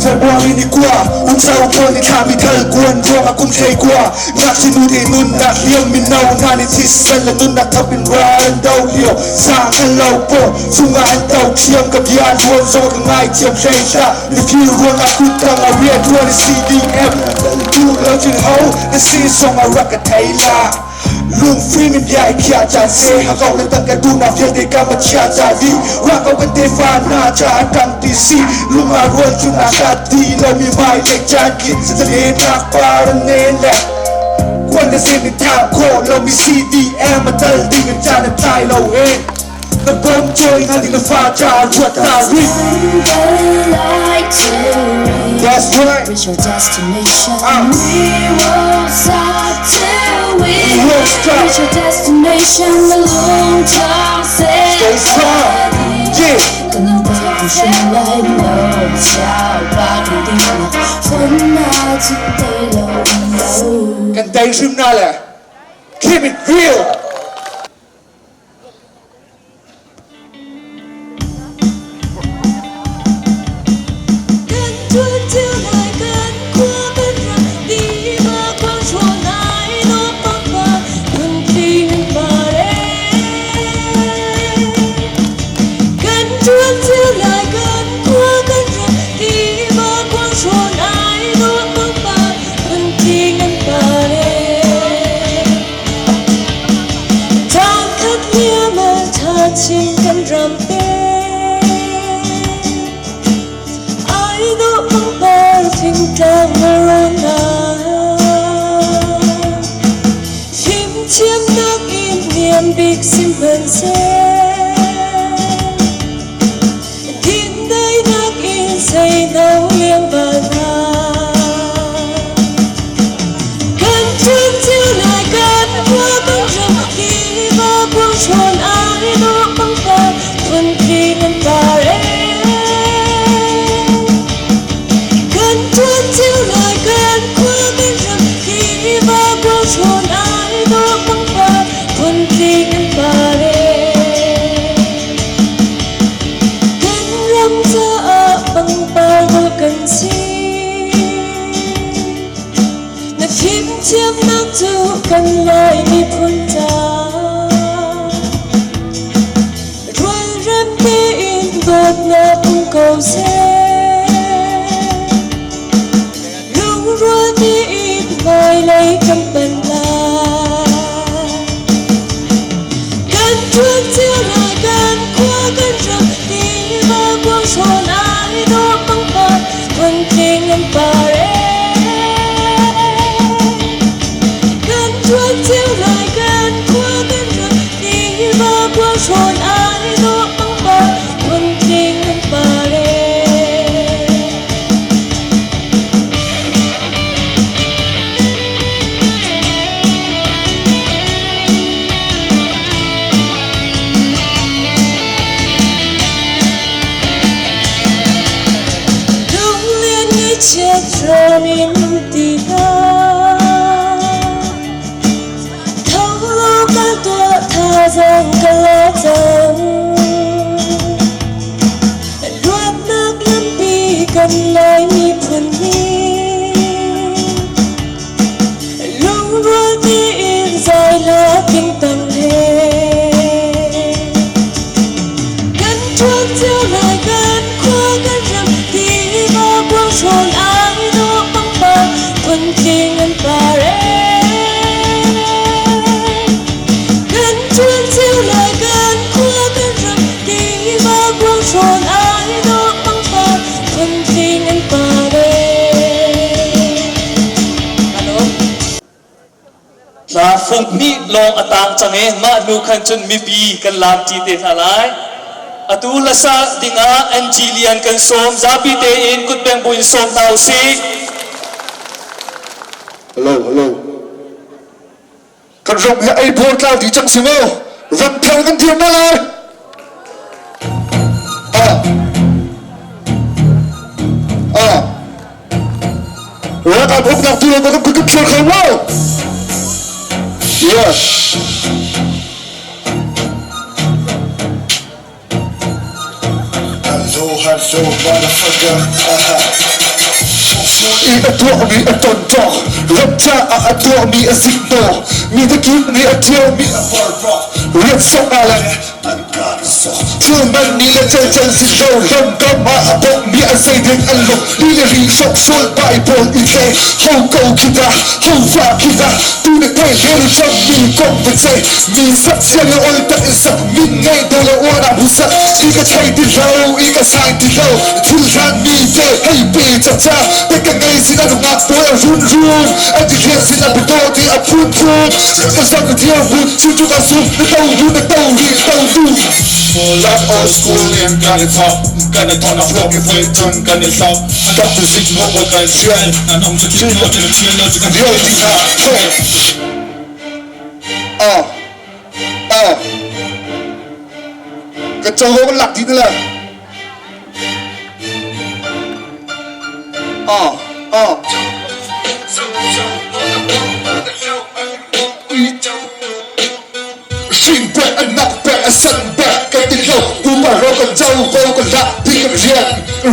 February ni kwa unsa ko ni kami thal kuan ruang akum shay kwa nak sinu di nun nak liam min nau na ni thi sel la nun nak thapin ran dau liu sa kan lau po sunga an tau thiam ka bia luan zo ka ngai thiam shay sha ni phi ruang aku tang a rian ruan CDM tu lo chin ho na si song a rock a taylor ลุงฟรีมินใหญ่ขยาจานเซหากเอาและตั้งกันดูนาเฟียเดกามาชาจาดีรักเอากันเทฟานาจาดังตีซีลุงอารวนจุนาคาดีเรามีไม้เล็กจานกินสะเดนักปาระเนแหละควนจะเส้นในทางโคเรามี CDM มาเตลดีกันจานตายเราเองแต่ผมเจองานที่ฟ้าจารวดตาริ That's right. Reach our destination. We won't stop till we won't stop. reach our destination. A long time Stay strong. Yeah. 跟对付什么来无家把定分还是对了。 กันใจซึมหน้าแหละ Keep it real. Big Say no liang ba กันลายมีพุนตารวนเริ่มตีอินบทนาพุงเกาเซลุงรัวตีอินไม่เลยกำเป็นลากันทวนเที่ยวลายกันคว้ากันรำตีมาบวงชวนไอ้ตัวปังปานคนจริงกันปาเร ชวนไอ้ตัวปังปานคนจริงกันปาเร Thazang ka la cang. Luatnak lampi kan Lai miphun nih lungrual tein zai hla tingtang he kan ṭuan cio lai kan khua kan ram tiva kuanghrawn ai dawh pangpar phuntling an par ee. Kan ṭuan cio lai kan khua kan ram tiva kuanghrawn ai dawh pangpar phuntling an par ee. Hello. Hla fung hnih lawng a tang cang i mah hnu khan cun mipi kan laamṭi te hna lai. Atu hlasa dingah NG Lian kan sawm. Zapi tein kutbeng buin sawm hna usih. Hello, hello. Kan ram hi ei bor tlau dih cang si mu. Ram thar kan dir na lai. Ah. Ah. Ralkap uknak tu lo kan kan thlir kho mu. Yes. Hello, hello, motherfucker. I a tuahmi a tonṭawk, ram caah a tuahmi a ziknawh, mi takip nih a ṭialmi a porhlawt, rian sok ah le thil man nih le celcel si lo, lamkam ah a bawkmi a zeiding an lung, li le ri hrokhrawl Bible i tle, ho ko khi dah, ho fa khi dah, tu na thei hlel rammi kong va ce, mi sak sia le ol tak in sak, min ngei do le uan ah bu sak, i ka thei ti lo, i ka sang ti lo, thil hlan mi te hei pe cha cha, te ka ngei sin a ngak pawl a run run, a ti hlian sin a bido ti a phun phun, ka zang ka thiang bu, chu chu ka sum, na to ru na to ri to tu. Like old school in kan i thok, kan i thok na hlawk i voi cun kan i hlok. Kap tu zik mo ko kan sian, Rio ti kha he. Ah, ah. Ka covo kan lak dih na le. Ah, ah. Hring pek a nak pek a san pek kan ti lo pupa ro kan covo kan rak ti kan rian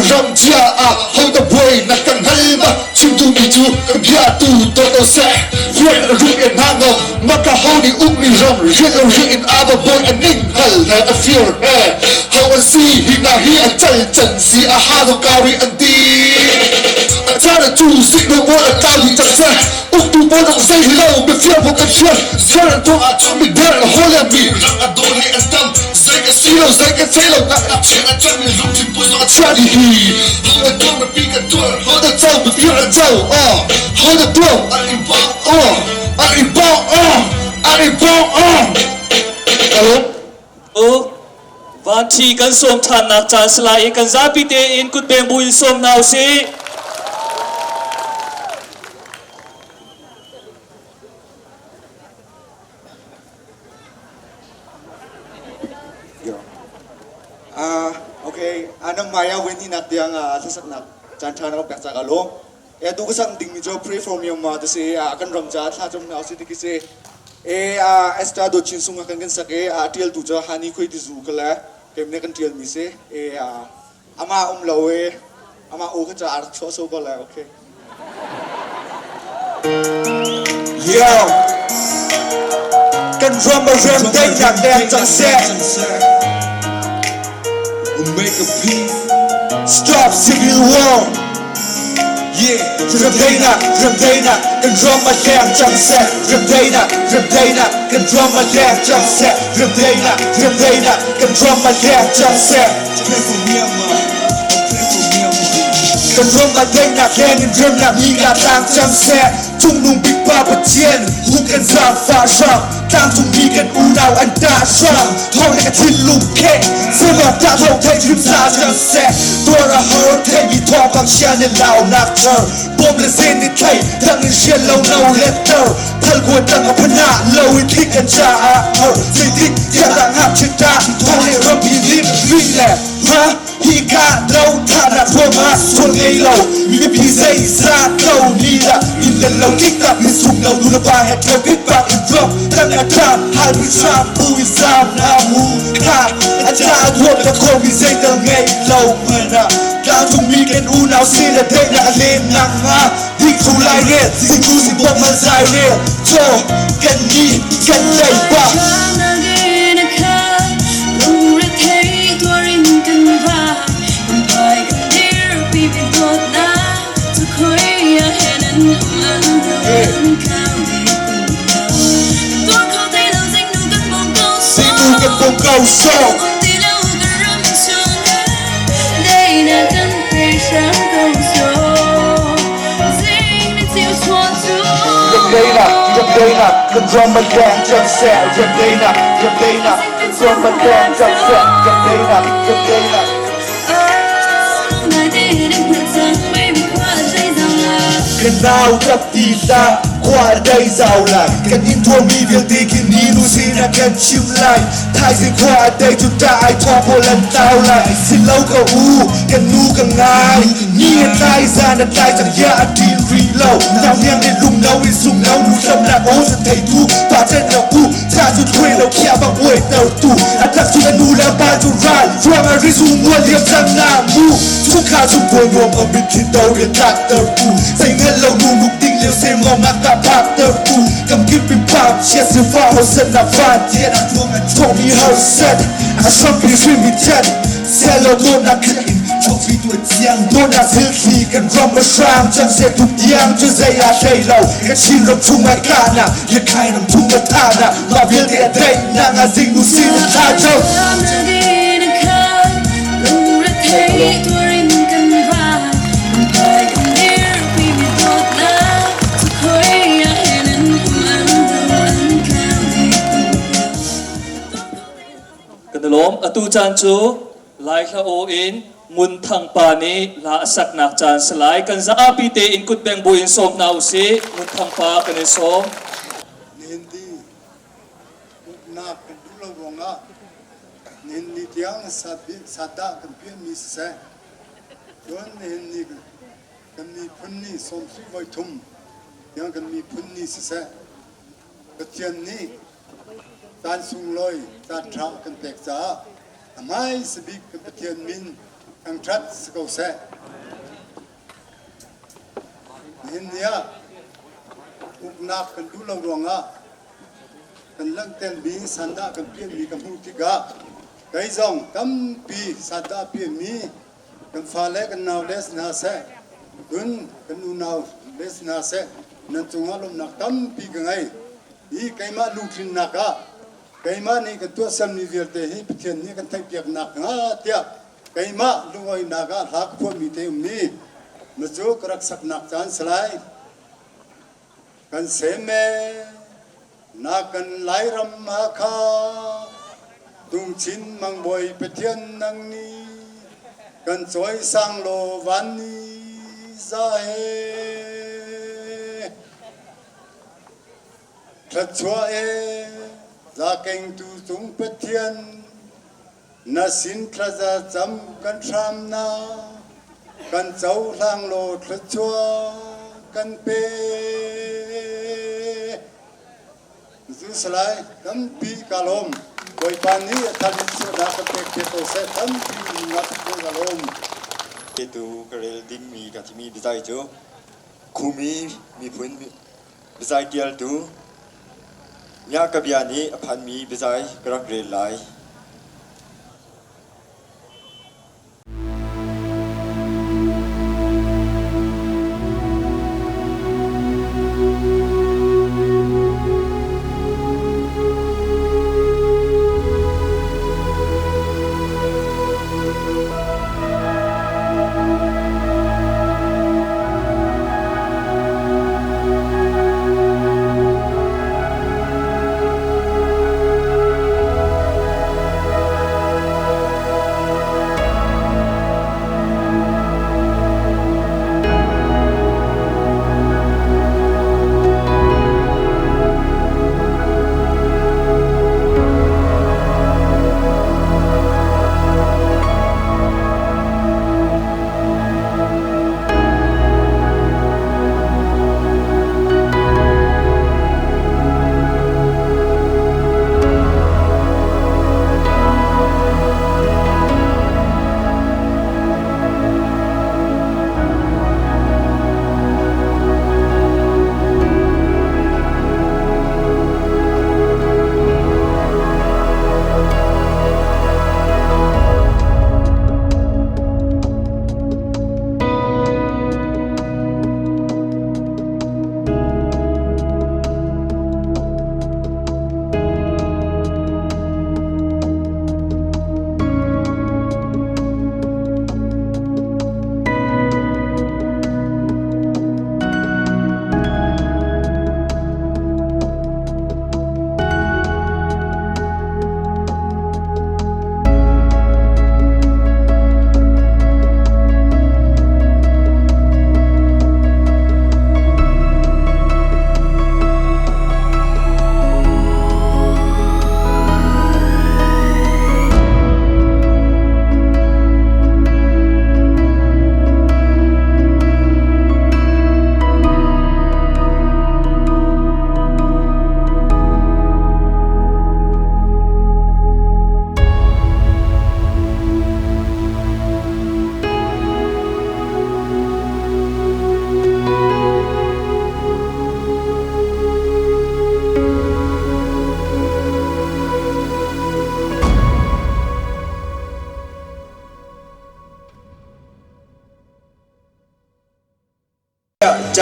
ram chia ah ho ta buai nak kan hal ma chim duhmi cu kan bia tu to to seh rian rum in hna ngom maka ho nih ukmi ram rian lo rian in aba bawi a ning hal he a fir he ho an si hi na hi a cal can si a ha lo kari an ti a caan a cu zik lo bawi a tlau dih cang seh uktu pawl dong zei lo mifir bu kan hrial ziar an tuah ahcun mi der a hawl le mi rang a daw le an tam zei ka si lo zei ka thei lo nak nak chian a cang mi lungthin pui zong a chia dih hi ho da tuar mipi kan tuar ho da co mifir an co ho da tuar an in bawng an in bawng an in bawng Hello. Vanṭhi kan sawm ṭhannak caan si lai i kan zapi tein kutbeng buin sawm hna usih. Okay, anang maya wen hi nak tiang hlasaknak caan ṭha na ka pek cak alo. E tu ka sak ding mi cu pray for Myanmar ti si kan ram ca thla cam hna usih ti khi si. E Esther Dawt Chin Sung kan kan sak e a tial tu cu Hani Khui ti zu ka le kem ne kan tial mi si. E ama um lo e ama u kha ca a rak chuah so ko le okay. Yo kan ram a rem daihnak leng cang seh. Make a peace. Stop civil war. Remdaihnak, remdaihnak, kan ram a leng cang seh. Remdaihnak, remdaihnak, kan ram a leng cang seh. Remdaihnak, remdaihnak, kan ram a leng cang seh. Pray for Myanmar. Pray for Myanmar. Kan ram a daihnak leng in remnak ni nga tlang cang seh. Cungnung bik Pa Pathian, hu kan zaangfah hram. Tlangcungmi kan unau an ṭah hram. Thawng le ka thinlung kheh, sihmawk ṭah thawng theih hrimsa cang seh. Tuar a har theimi thawngpang chia nih launak thar. Bom le zen nih thlei, dang in hrial lo no letter. Thalkuan tang a phanah lo in thik an caah har. Zeitik tiah dah ngakchia ṭah thawng le rampi lim ring le ha Hika lo thahnak ruangah sual ngei lo mipi zeizat lo ni dah inn le lo tliktak in sung lo nu le pa he ṭheo bik bak in drop tang a na tlam hal pi hram bu i zam na mu kha a ca a thuam na khomi zeital ngei lo hmanh ah tlangcungmi kan unau si le theihnak a len nak hnga dikthlu lai rel zingtu si bawm man zai rel cho kan ni kan lei pa. Zingtu kan bawm ko so. Rem kan ram a leng cang seh. Rem deinak, rem deinak, kan ram a leng cang seh. Rem deinak, rem deinak. Kan nau tap ti hlah, khua a dei zau lai. Kan in tuahmi vialte khi ni nu sinah kan chim lai. Thaizing khua a dei cu ṭah ai thaw pawl an tlau lai. Si lo ka u, kan nu ka ngai. Ni a tlai, zan a tlai cang ya a ṭin rih lo. Nau hniang nih lungno in sungno nu hlamnak aw cu theitu pa ṭen lo u. Cha cu thuai lo khiah bang uai tertu. A tlak cu na nu le pa cu ral. Ruang ah rizu mual liam cang na mu. Chungkhar chung kawl nuam a mit thin do rian tlak tertu. Zei ngal lo nu nuk ding lio sem ngong ngak ta phak tertu. Kam kip in pam chia si fa ho set na van tian a tuang a chawmi ho set. A hrampi hrim i chat. Selo dawtnak khat in chawhri tu a ciang dawtnak thilthli kan ram a hrang cang seh tuk tiang cu zei ah hlei lo kan Chin ram chung ah kahnak Yakhai ram chung ah thahnak mah vialte a daihnak ah zingnu sin a thla cho. Kan i lawm. Atu caan cu Lai hla aw in Ngun Thang pa nih hla a saknak caan si lai. Kan zapi tein kutbeng buin sawm hna usih. Ngun Thang pa kan in sawm. Nihin ni uknak kan duh lo ruangah nihin ni tiang satdah kan piahmi siseh, cun nihin ni kan miphun ni sawmsarih voi thum tiang kan miphun ni siseh, Pathian nih caan sunglawi caan ṭha kan pek caah a hmaisa bik kan Pathian min thangṭhat si ko seh. Nihin ni ah uknak kan duh lo ruangah kan langhtermi sandah kan piahmi ka hmuh tikah kei zong tampi sandah piahmi kan fale kan naule si hna seh, cun kan unau le si hna seh, nan cungah lawmhnak tampi ka ngei. Hi keimah lungtlinnak ah keimah nih kan tuahsermi vialte hi Pathian nih kan theihpiak nakhnga tiah keimah lungawinak ah hla ka phuahmi te um i na cu ka rak saknak caan si lai. Kan sem ee, na kan Lairam Hakha, Tungchin mangbawi Pathian nang nih kan cawisang law van ni za he. Thluachuah ee, zakengtu cung Pathian, na sin thlaza cam kan hram na, kan cohlang law thluachuah kan pe. Zu salai tampi ka lawm. Bawipa nih a thar in suahnak kan pek te ko seh. Tampi nunnak ka lawm. Tu ka rel dingmi ka timi biazai cu Khumi miphun biazai ṭialtu Mya ka bia nih a phanmi biazai ka rak rel lai.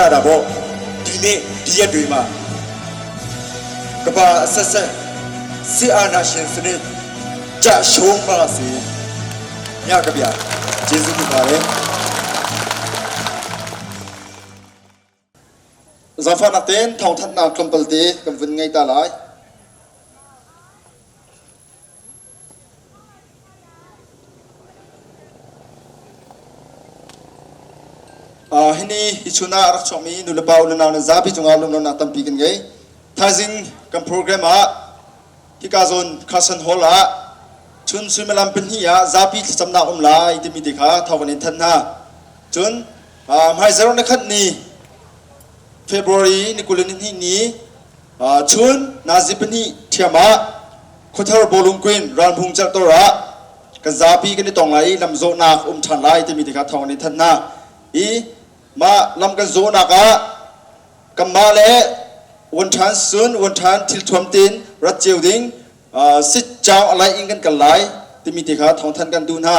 ကြတာပေါ့ဒီနေ့ဒီရက်တွေမှာကမ္ဘာအဆက်ဆက်စစ်အာဏာရှင်စနစ်ကြရှုံးပါစေညကဗျာကျေးဇူးတင်ပါတယ် Zaangfahnak tein thawngthanhnak tlawmpal te kan vun ngei ta lai. Hini hi chun ah rak chuakmi nulepa unau nan zapi cungah lunglawmhnak tampi kan ngei. Thaizing kan program ah hika zawn Carson Hall ah chun suimilam pahnih ah zapi thlacamnak um lai timi te kha thawng kan in thanh hna. Cun hmaizarh na khat ni February ni 22 ni chun nazi pahnih ṭhiam ah Khuathar bawlung queen ralhmung celhtor ah kan zapi kan i tong lai i lamzawhnak um ṭhan lai timi te kha thawng an in thanh hna. I mah lam kan zawhnak ah kanmah le vuanṭhan sun vuanṭhan thilthuam tin rat cio ding sit caung a laih in kan kal lai timi te kha thawngthanh kan duh hna.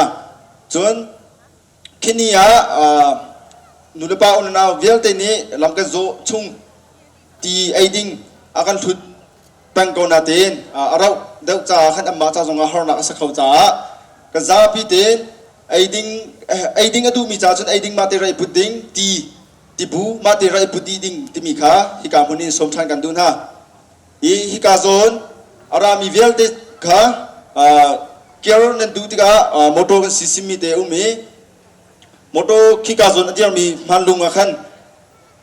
Cun khini ah nulepa unau vialte nih lam kan zawh chung ti ei ding a kan hlut peng ko natein a rauh deuh caah khan anmah ca zongah harnak a si kho caah kan zapi tein ei ding ei ding a duhmi ca cun ei ding mah te ra i put ding ti tibu mah te ra i put dih ding timi kha hika hmun in sawm ṭhan kan duh hna. Hi hika zawn a rami vialte kha kir nan duh tikah motor kan sisimmi te um i motor khika zawn a dirmi hmanlung ah khan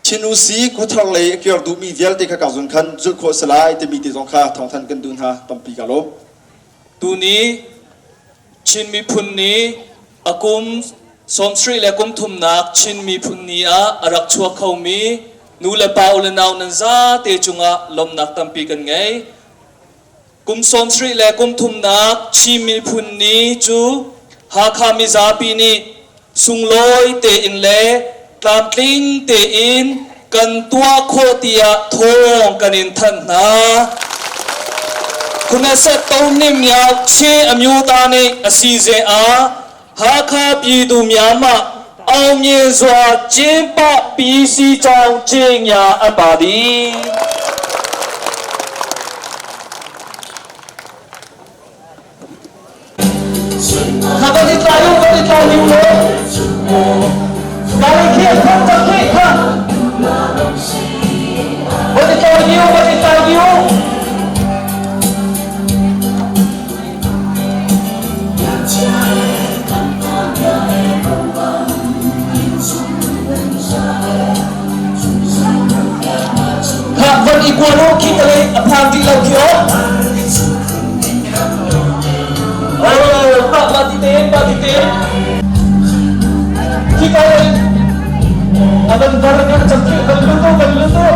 Chin usi khuathar lei a kir duhmi vialte kha ka zun khan zulh khawh si lai timi te zong kha thawngthan kan duh hna tampi ka lawm. Tuni Chin miphun nih a kum 70 le kum thumnak Chin miphun ni ah a rak chuak khomi nu le pa u le nau nan zate cungah lawmhnak tampi kan ngei. Kum 70 le kum thumnak Chin miphun ni cu Hakha mizapi nih sunglawi tein le tlamtling tein kan tuah khawh tiah thawng kan in thanh hna. Khunaset tohnim miao che amyuta nih a si ze ah Hakha pyidu myama aung nyin zua cimpa PC chaung cingya an pa di. Kha kan i tlai u, kan i tlai u law. Kali khi kham tak khi kha. Kan i tlai u, kan i tlai u. Kha van i kuan u khi talei a phan rih lo khi o. Oh, pa pa ti te, pa ti te. Khi talei a van var ka cham khi van lutu, van lutu.